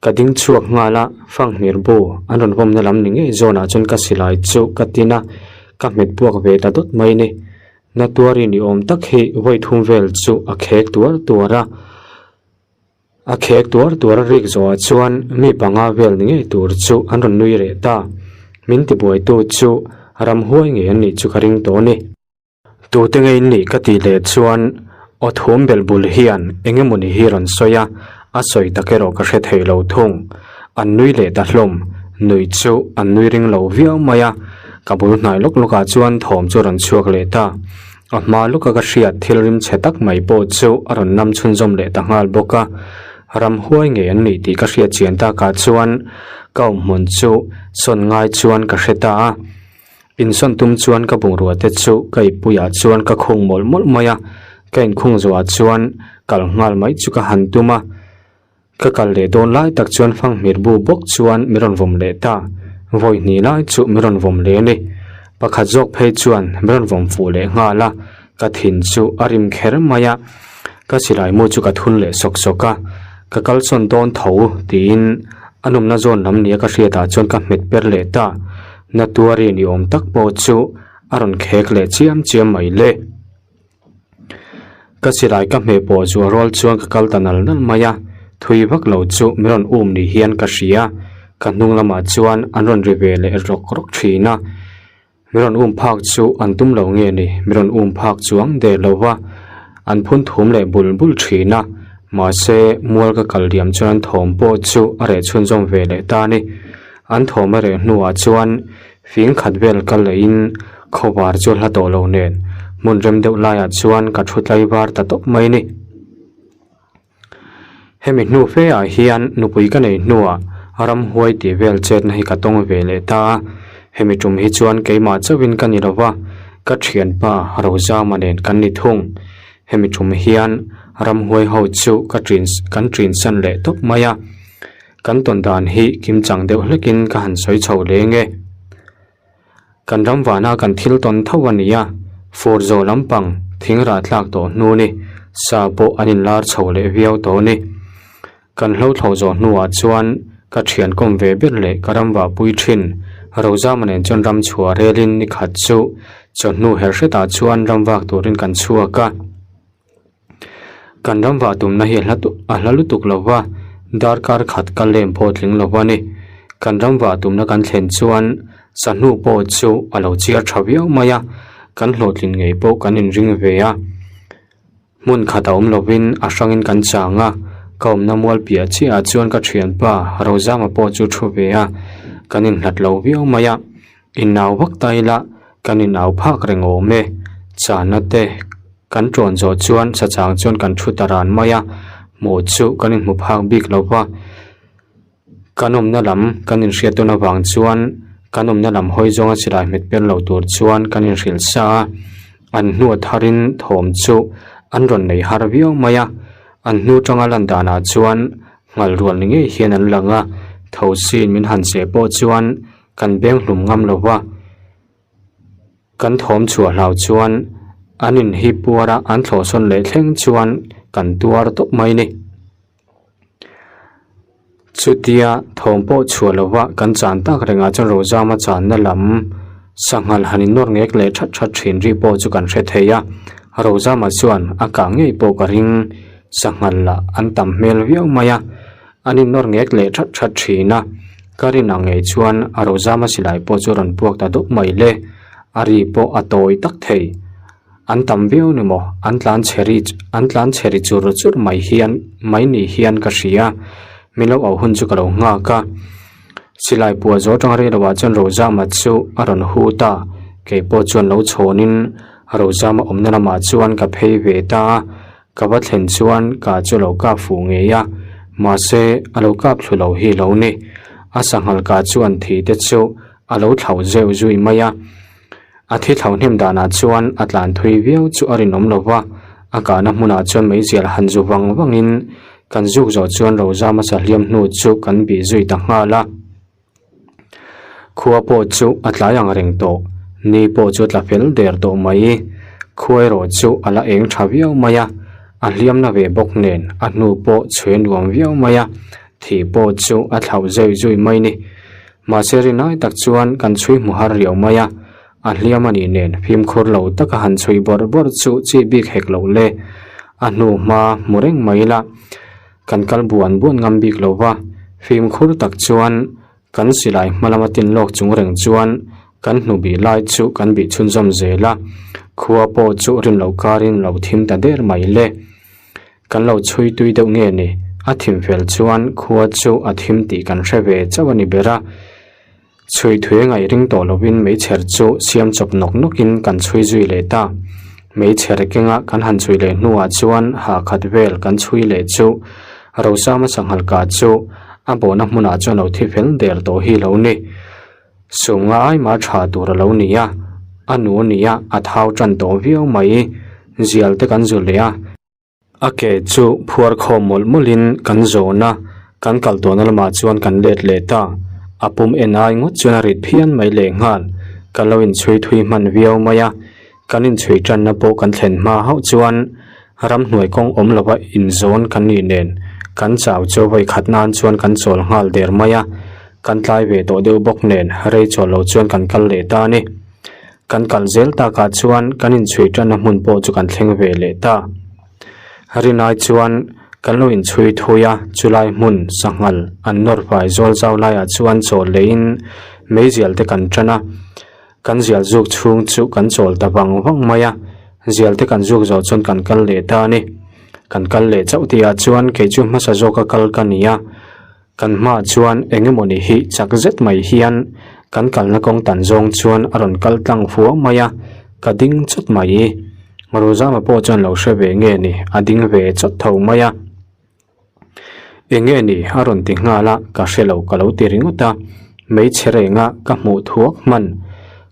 Ka ding chhuak nghal a, fanghmir bu an rawn vawmna lam ni ngei zawnah chuan ka silai chu ka tin a, ka hmet puak ve ta dawt mai ni. Na tuari ni awm tak hi vawi thum vel chu a khek tuar tuar a, a khek tuar tuar a rik zawhah chuan mi panga vel ni ngei tur chu an rawn nui reh ta. Min tibuaitu chu ramhuai ngei an nih chu ka ring tawh a ni. Tute ngei in nih ka tih leh chuan Aw thum bel bul hian eng emawni hi rawn sawi a, a sawi tak erawh ka hre thei lo thung. An nui leh ta hlawm, nuih chu an nui ring lo viau mai a, ka bul hnai lawk lawkah chuan thawm chu a rawn chhuak leh ta. A hma lawka ka hriat thil rim chhe tak mai pawh chu a rawn nam chhunzawm leh ta nghal bawk a, ramhuai ngei an nih tih ka hriat chian takah chuan ka awmhmun chu sawn ngai chuan ka hre ta a. Insawn tum chuan ka bungrua te chu ka ippuiah chuan ka khung mawlh mawlh mai a, ka inkhung zawhah chuan kal nghal mai chu ka han tum a. Ka kal leh dawn lai tak chuan fanghmir bu bawk chuan min rawn vawm leh ta, vawi hnih lai chu min rawn vawm leh a ni. Pakhat zawk phei chuan min rawn vawm fuh leh nghal a, ka thin chu a rim kher mai a. Ka silai mu chu ka thun leh sawk sawk a, ka kalsawn dawn tho tiin a nawmna zawn lam nia ka hriatah chuan ka hmet per leh ta. Na tuari ni awm tak pawh chu a rawn khek leh chiam chiam mai le. Ka silai ka hmeh pawh zuah rual chuan ka kal ta nal nal mai a, thui vak lo chu min rawn um ni hian ka hria. Ka hnung lamah chuan an rawn ri ve leh rawk rawk thin a. Min rawn um phak chu an tum lo nge ni, min rawn um phak chuang der lo va, an phun thum leh bul bul thin a. Mahse, mual ka kal diam chuan an thawm pawh chu a reh chhunzawm ve leh ta a ni. An thawm a reh hnuah chuan fing khat vel kal lehin khawvar chu a hla tawh lo nen hmun rem deuh laiah chuan ka thu tlai var ta tawp mai a ni. Hemi hnu fe ah hian nupui ka nei hnuah ramhuai tih vel chetna hi ka tawng ve leh ta a, hemi tum hi chuan keimah chauhin ka ni lova, ka thianpa Rozama nen kan ni thung. Hemi tum hian ramhuai ho chu ka ṭin kan ṭinsan leh tawp mai a, kan tawn dan hi kimchang deuh hlekin ka han sawi chho leng e. Kan ram vana kan thil tawn tho a ni a, fur zawh lampang thing rah tlak tawh hnu ni, sa pawh an inlar chho leh viau tawh a ni. Kan hlo thlo zawh hnuah chuan ka thian kawm ve ber leh ka ram vahpui thin Rozama nen chuan ram chhuah relin ni khat chu chawhnu her hretah chuan ram vak turin kan chhuak a. Kan ram vah tumna hi a hla lutuk lo va, darkar khat ka lem pawh tling lo va ni. Kan ram vah tumna kan thlen chuan sahnu pawh chu a lo chiar tha viau mai a, kan hlawhtlin ngei pawh kan inring ve a. Hmun khat a awm lovin a hrangin kan chang a, ka awmna mual piah chiahah chuan ka thianpa Rozama pawh chu thu ve a, kan inhlat lo viau mai a. Inau vak ta ila kan inau phak reng awm e, chana te kan ṭawn zawh chuan sachang chuan kan thu ta ran mai a, hmuh chu kan inhmu phak bik lo va, kan awmna lam kan inhriat tawn avang chuan kan awmna lam hawi zawnga silai hmet per lo tur chuan kan inhrilh sa a, an hnu a tharin thawm chu an rawn nei har viau mai a, an hnu tanga lan danah chuan nghal rual ni ngei hian an lang a, thosin min han seh pawh chuan Kan beng hlum ngam lo va, kan thawm chhuah hlau chuan an inhip puar a, an thlawhsawn leh thleng chuan kan tuar tawp mai ni. Chutia thawm pawh chhuah lo va kan chan tak rengah chuan Rozama channa lam sanghal han innawr ngek leh that that thin ri pawh chu kan hre thei a, Rozama chuan a kah ngei pawh ka ring, sanghal lah an tam hmel viau mai a. An innawr ngek leh that that thin a, ka rin ang ngei chuan a Rozama silai pawh chu rawn puak ta dup mai le, a ri pawh a tawi tak thei. An tam viau ni maw, an tlan chhe ri an tlan chhe ri chur chur mai hian mai ni hian ka hria, min lo auh hun chu ka lo nghak a. Silai puah zawh atanga rei loah chuan Rozama chu a rawn hu ta, kei pawh chuan lo chhawnin Rozama awmna lamah chuan ka phei ve ta a. Ka va thlen chuan ka chu lo kap fuh ngei a, mahse a lo kap thlu lo hi lo ni. A sanghal ka chuan thi te chu a lo thlauh zeuh zui mai a. A thi thlauh hnem danah chuan a tlan thui viau chu a rinawm lo va, a kahna hmunah chuan meizial han zu vang vangin kan zuk zawh chuan Rozama sahliam hnu chu kan bih zui ta nghal a. Khua pawh chu a tlai ang reng tawh, ni pawh chu a tla fel der tawh mai. Khua erawh chu a la eng tha viau mai a, a hliamna ve bawk nen a hnu pawh chhe nuam viau mai a, thih pawh chu a thlauh zeuih zui mai ni. Mahse rinai tak chuan kan chhui hmu har riau mai a, a hliam a nih nen fimkhur lo taka han chhui bawrh bawrh chu chi bik hek loh le, a hnu hma hmu reng mai ila. Kan kal buan buan ngam bik lo va, fimkhur tak chuan kan silai hma lama tin lawk chung reng chuan kan hnu bih lai chu kan bih chhunzawm zel a. Khua pawh chu rin loh karin lo thim ta der mai le. Kan lo chhui tui deuh nge ni? A thim fel chuan khua chu a thim tih kan hre ve chauh a ni ber a. Chhui thui ngaih ring tawh lovin meichher chu siam chawp nawk nawkin kan chhui zui leh ta. Meichher kenga kan han chhui leh hnuah chuan ha khat vel kan chhui leh chu Rosama sanghal kah chu a bawhna hmunah chuan lo thi fel der tawh hi lo ni. Sumnga ai mah tha tur a lo ni a, a nu a ni a, a thau tan tawh viau mai. Zial te kan zu leh a. A ke chu phuar khawm mawlh mawlhin kan zawn a, kan kal tawhna lamah chuan kan let leh ta. A pum en ai ngawt chuan a rit phian mai lehnghal. Kan lo inchhui thui hman viau mai a, kan inchhui tanna pawh kan thlen hma hauh chuan ramhnuai kawng awm lova inzawn kan nih nen kan chau chu vawi khat nan chuan kan chawl nghal der mai a, kan tlai ve tawh deuh bawk nen rei chawl lo chuan kan kal leh ta a ni. Kan kal zel takah chuan kan inchhui tanna hmun pawh chu kan thleng ve leh ta. Rinai chuan kan lo inchhui thui a, chulai hmun sanghal an nawr fai zawl zau laiah chuan chawl leiin meizial te kan tan a, kan zial zuk chhung chu kan chawl ta vang vang mai a, zial te kan zuk zawh chuan kan kal leh ta a ni. Kan kal leh chauh tihah chuan kei chu hmasa zawka kal ka ni a. Kan hmaah chuan eng emawni hi chak zet mai hian kan kalna kawng tan zawng chuan a rawn kal tlang fua mai a, ka ding chawt mai. Rozama pawh chuan lo hre ve nge ni, a ding ve chawt tho mai a. Eng nge ni a rawn ti nghal a, ka hre lo ka lo ti ringawt a, hmeichhe renga ka hmuh thuak hman.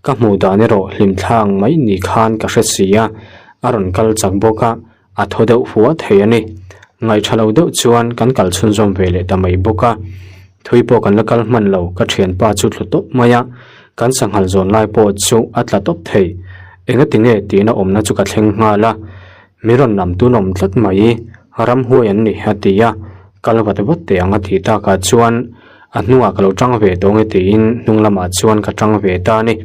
Ka hmuh dan erawh hlimthlang mai ni khan ka hre si a, a rawn kal chak bawk a. A thaw deuh hua thei a ni. Ngaihṭha lo deuh chuan kan kal chhunzawm ve leh ta mai bawk a. Thui pawh kan la kal hman lo, ka ṭhianpa chu tlu tawp mai a. Kan sanghal zawn lai pawh chu a tla tawp thei. Engati nge tihna awmna chu ka thleng nghal a. Mi rawn lam tun awm tlat mai, ramhuai an ni a ti a. Kal vat vat teh ang a tih takah chuan a hnungah ka lo ṭang ve tawh nge tiin hnung lamah chuan ka ṭang ve ta a ni.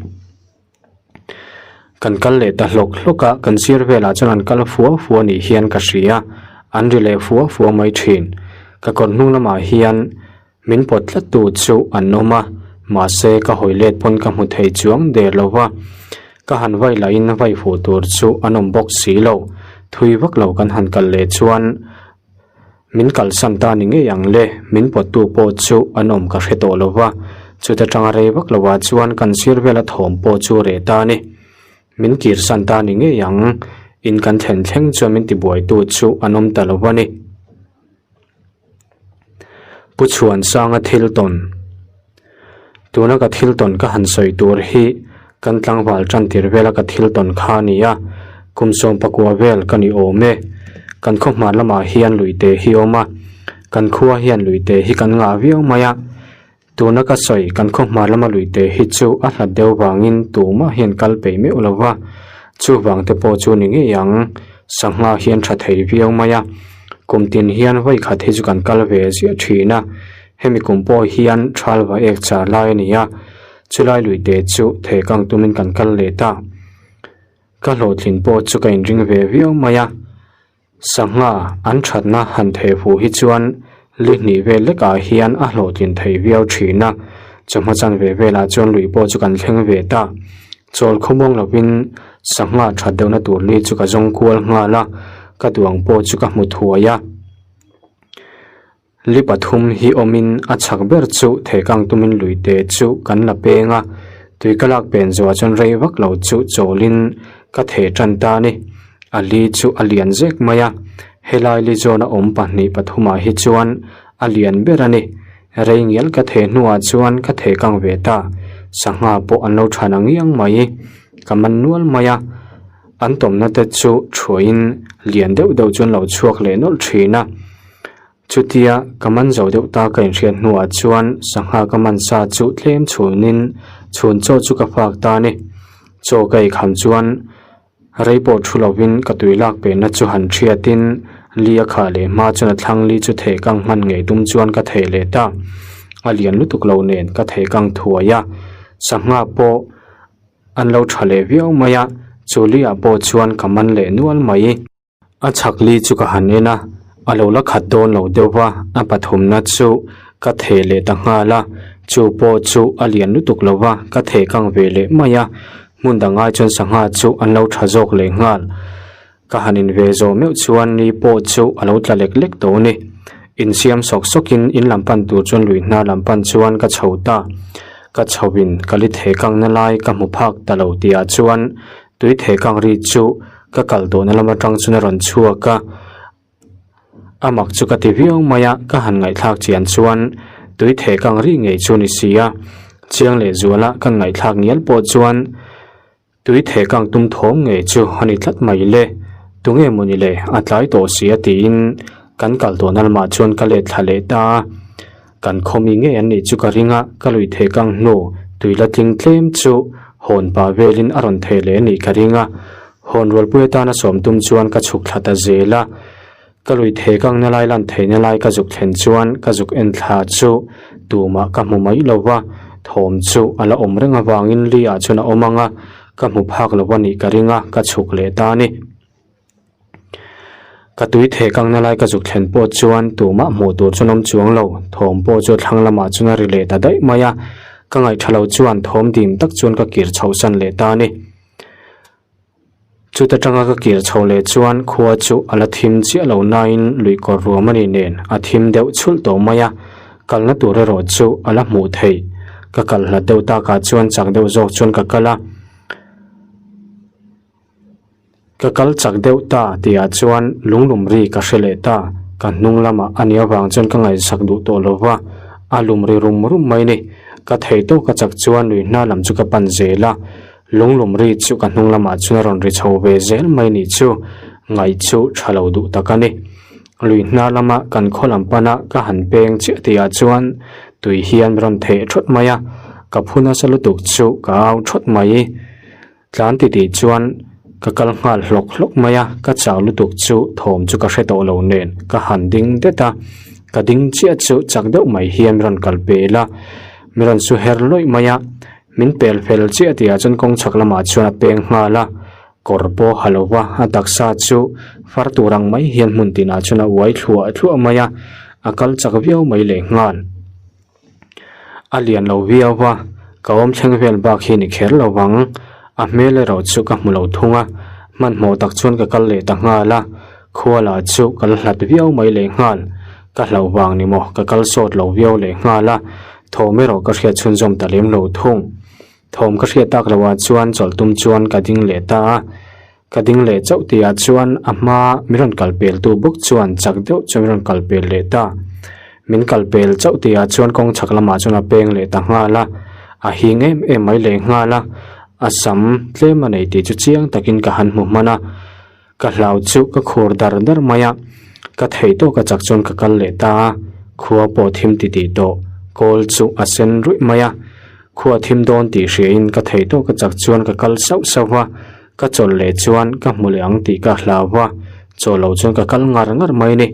Kan kal leh ta hlawk hlawk a, kan sir velah chuan an kal fua fua nih hian ka hria, an ri leh fua fua mai thin. Ka kawr hnung lamah hian min pawt tlat tu chu an awm a, mahse ka hawi let pawn ka hmu thei chuang der lo va, ka han vai lahin vai fuh tur chu an awm bawk si lo. Thui vak lo kan han kal leh chuan Min kalsan ta ni ngei ang le, min pawttu pawh chu an awm ka hre tawh lo va, chuta tanga rei vak lovah chuan kan sir vela thawm pawh chu reh ta a ni. Min kirsan ta ni ngei ang, in kan thlen thleng chuan min tibuaitu chu an awm ta lo va ni. Pu Chhuansanga thil tawn. Tuna ka thil tawn ka han sawi tur hi kan tlangval tan tir vela ka thil tawn kha a ni a, kum sawmpakua vel ka ni awm e. Kan khaw hmar lamah hian luite hi awm a, kan khua hian luite hi kan ngah viau mai a. Tuna ka sawi kan khaw hmar lama luite hi chu a hlat deuh vangin tumah hian kal peih meuh lo va, chuvang te pawh chu ni ngei ang. Sangha hian tha thei viau mai a, kum tin hian vawi khat hi chu kan kal ve ziah thin a. Hemi kum pawh hian thal va ek char lai a ni a, chulai luite chu thehkang tumin kan kal leh ta. Ka hlawhtlin pawh chu ka inring ve viau mai a, sangha an thatna han theh fuh hi chuan li hnih vel lekah hian a hlawhtlin thei viau thin a, chawhma chan ve velah chuan lui pawh chu kan thleng ve ta. Chawl khawmuang lovin sangha that deuhna tur li chu ka zawng kual nghal a, ka duang pawh chu ka hmu thuai a. Li pathum hi awmin a chhak ber chu thehkang tumin luite chu kan la peng a, tui ka lak pen zuah chuan rei vak lo chu chawlin ka theh tan ta a ni. A li chu a lian zek mai a, helai li zawna awm pahnih pathumah hi chuan a lian ber a ni. Rei ngial ka theh hnuah chuan ka thehkang ve ta, sangha pawh an lo than ang iang mai, ka man nual mai a, an tawmna te chu thuahin lian deuh deuh chu an lo chhuak leh nawlh thin a. Chutia ka man zo deuh ta ka inhriat hnuah chuan sangha ka man sa chu tlem chhunin chhun chaw chu ka fak ta a ni. Chaw ka eikham chuan rei pawh thu lovin ka tui lak penna chu han thiatin li a khah leh hma chuan a thlang li chu thehkang hman ngei tum chuan ka theh leh ta. A lian lutuk lo nen ka thehkang thuai a, sangha pawh an lo tha leh viau mai a, chu li ah pawh chuan ka man leh nual mai. A chhak li chu ka han en a, a lo la khat dawn lo deuh va, a pathumna chu ka theh leh ta nghal a, chu pawh chu a lian lutuk lo va, ka theh kang ve leh mai a. Hmun dang ai chuan sangha chu an lo tha zawk leh nghal. Ka han in ve zawh meuh chuan ni pawh chu a lo tla lek lek tawh a ni. Insiam sawk sawkin in lam pan tur chuan lui hna lam pan chuan ka chho ta. Ka chho in ka li thei kangna lai ka hmu phak ta lo tihah chuan tui thei kang ri chu ka kal tawhna lam atang chuan a rawn chhuak a. A mak chu ka ti viau mai a, ka han ngaihthlak chian chuan tui thei kang ri ngei chu ni si a. Chiang leh zuala kan ngaihthlak ngial pawh chuan Tui theh kang tum thawm ngei chu a ni tlat mai le, tunge mawni le a tlai tawh si a tiin kan kal tawh na lamah chuan ka let thla leh ta a, kan khawmi ngei an nih chu ka ring a, ka lui theh kang hnu tui la tling tlem chu hawn pah velin a rawn theh leh a nih ka ring a, hawn rualpui atana sawm tum chuan ka chhuk thla ta zel a. Ka lui thei kangna lai lan theihna lai ka zuk thlen chuan ka zuk en thla chu tumah ka hmu mai lo va, thawm chu a la awm reng avangin li ah chuan a awm ang a, ka hmu phak lo a nih ka ring a, ka chhuk leh ta a ni. Ka tui thei kangna lai ka zuk thlen pawh chuan tumah hmuh tur chuan awm chuang lo, thawm pawh chu thlang lamah chuan a ri leh ta daih mai a, ka ngaihṭha lo chuan thawm dim tak chuan ka kir chhohsan leh ta a ni. Chuta tanga ka kir chho leh chuan khua chu a la thim chiah lo nain lui kawr ruam a ni nen a thim deuh chhulh tawh mai a, kalna tur erawh chu a la hmuh theih. Ka kal hlat deuh takah chuan chak deuh zawk chuan ka kal a, ka kal chak deuh ta tihah chuan lunglum ri ka hre leh ta, ka hnung lamah a nih avang chuan ka ngaihsak duh tawh lo va, a lum ri rum rum mai ni. Ka thei tawk a chak chuan lui hna lam chu ka pan zel a. Lunglum ri chu ka hnung lamah chuan a rawn ri chho ve zel mai nih chu ngaih chu tha lo duh tak a ni. Lui hna lama kan khaw lam pana ka han peng chiah tihah chuan tui hian min rawn theh thawt mai a, ka phu nasa lutuk chu ka au thawt mai. Tlan titih chuan ka kal nghal hlawk hlawk mai a, ka chau lutuk chu thawm chu ka hre tawh lo nen ka han ding det a, ka ding chiah chu chak deuh mai hian min rawn kal pel a, min rawn su her lawih mai a. Min pel fel chiah tihah chuan kawng chhak lamah chuan a peng nghal a, kawr pawh ha lo va, a taksa chu far tur ang mai hian hmun tinah chuan a uai thluah thluah mai a, a kal chak viau mai leh nghal. A lian lo viau va, ka awm thleng vel bak hi ni kher lo vang, a hmel erawh chu ka hmu lo thung a, hmanhmawh tak chuan ka kal leh ta nghal a, khua lah chu ka la hlat viau mai leh nghal, ka hlauh vang ni maw ka kal sawt lo viau leh nghal a, Thawm erawh ka hriat chhunzawm ta lem lo thung. Thawm ka hriat tak loh ah chuan chawlh tum chuan ka ding leh ta a. Ka ding leh chauh tih ah chuan a hma min rawn kal pel tu bawk chuan chak deuh chuan min rawn kal pel leh ta. Min kal pel chauh tih ah chuan kawng chhak lamah chuan a peng leh ta nghal a. A hing em em mai leh nghal a. A sam tlem a nei tih chu chiang takin ka han hmu hman a. Ka hlau chu ka khur dar dar mai a, ka theih tawk a chak chuan ka kal leh ta a, khua pawh thim ti tih tawh, kawl chu a sen ruih mai a, khua thim dawn tih hriain ka theih tawk a chak chuan ka kal sauh sauh a, ka chawlh leh chuan ka hmu leh ang tih ka hlau a, chawlh loh chuan ka kal ngar ngar mai a ni.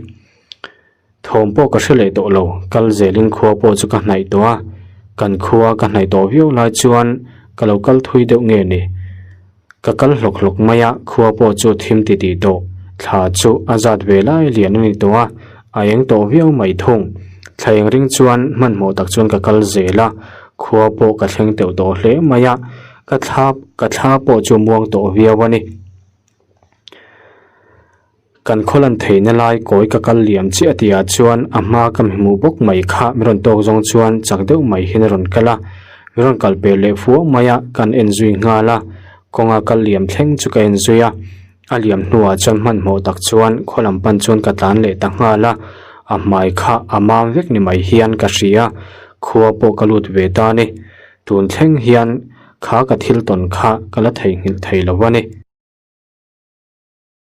Thawm pawh ka hre leh tawh lo, kal zelin khua pawh chu ka hnaih tawh a, kan khua ka hnaih tawh viau lai chuan ka lo kal thui deuh nge ni. Ka kal hlawk hlawk mai a, khua pawh chu thim ti tih tawh, thla chu a zat ve lai lian a ni tawh a, a eng tawh viau mai thung. Thla eng ring chuan hmanhmawh tak chuan ka kal zel a, khua pawh ka thleng teuh tawh hle mai a, ka thla ka thla pawh chu muang tawh viau a ni. Kan khawlan theihna lai kawi ka kal liam chiah tihah chuan a hma ka mi hmuh bawk mai kha min rawn tawk zawng chuan chak deuh mai hian a rawn kal a, min rawn kal pel leh fuau mai a, kan en zui nghal a, kawnga kal liam thleng chu ka en zui a, a liam hnuah chuan hmanhmawh tak chuan khaw lam pan chuan ka tlan leh ta nghal a, a hmai kha a mam vek ni mai hian ka hria, khua pawh ka lut ve ta a ni, tun thleng hian kha ka thil tawn kha ka la theihnghilh thei lo a ni.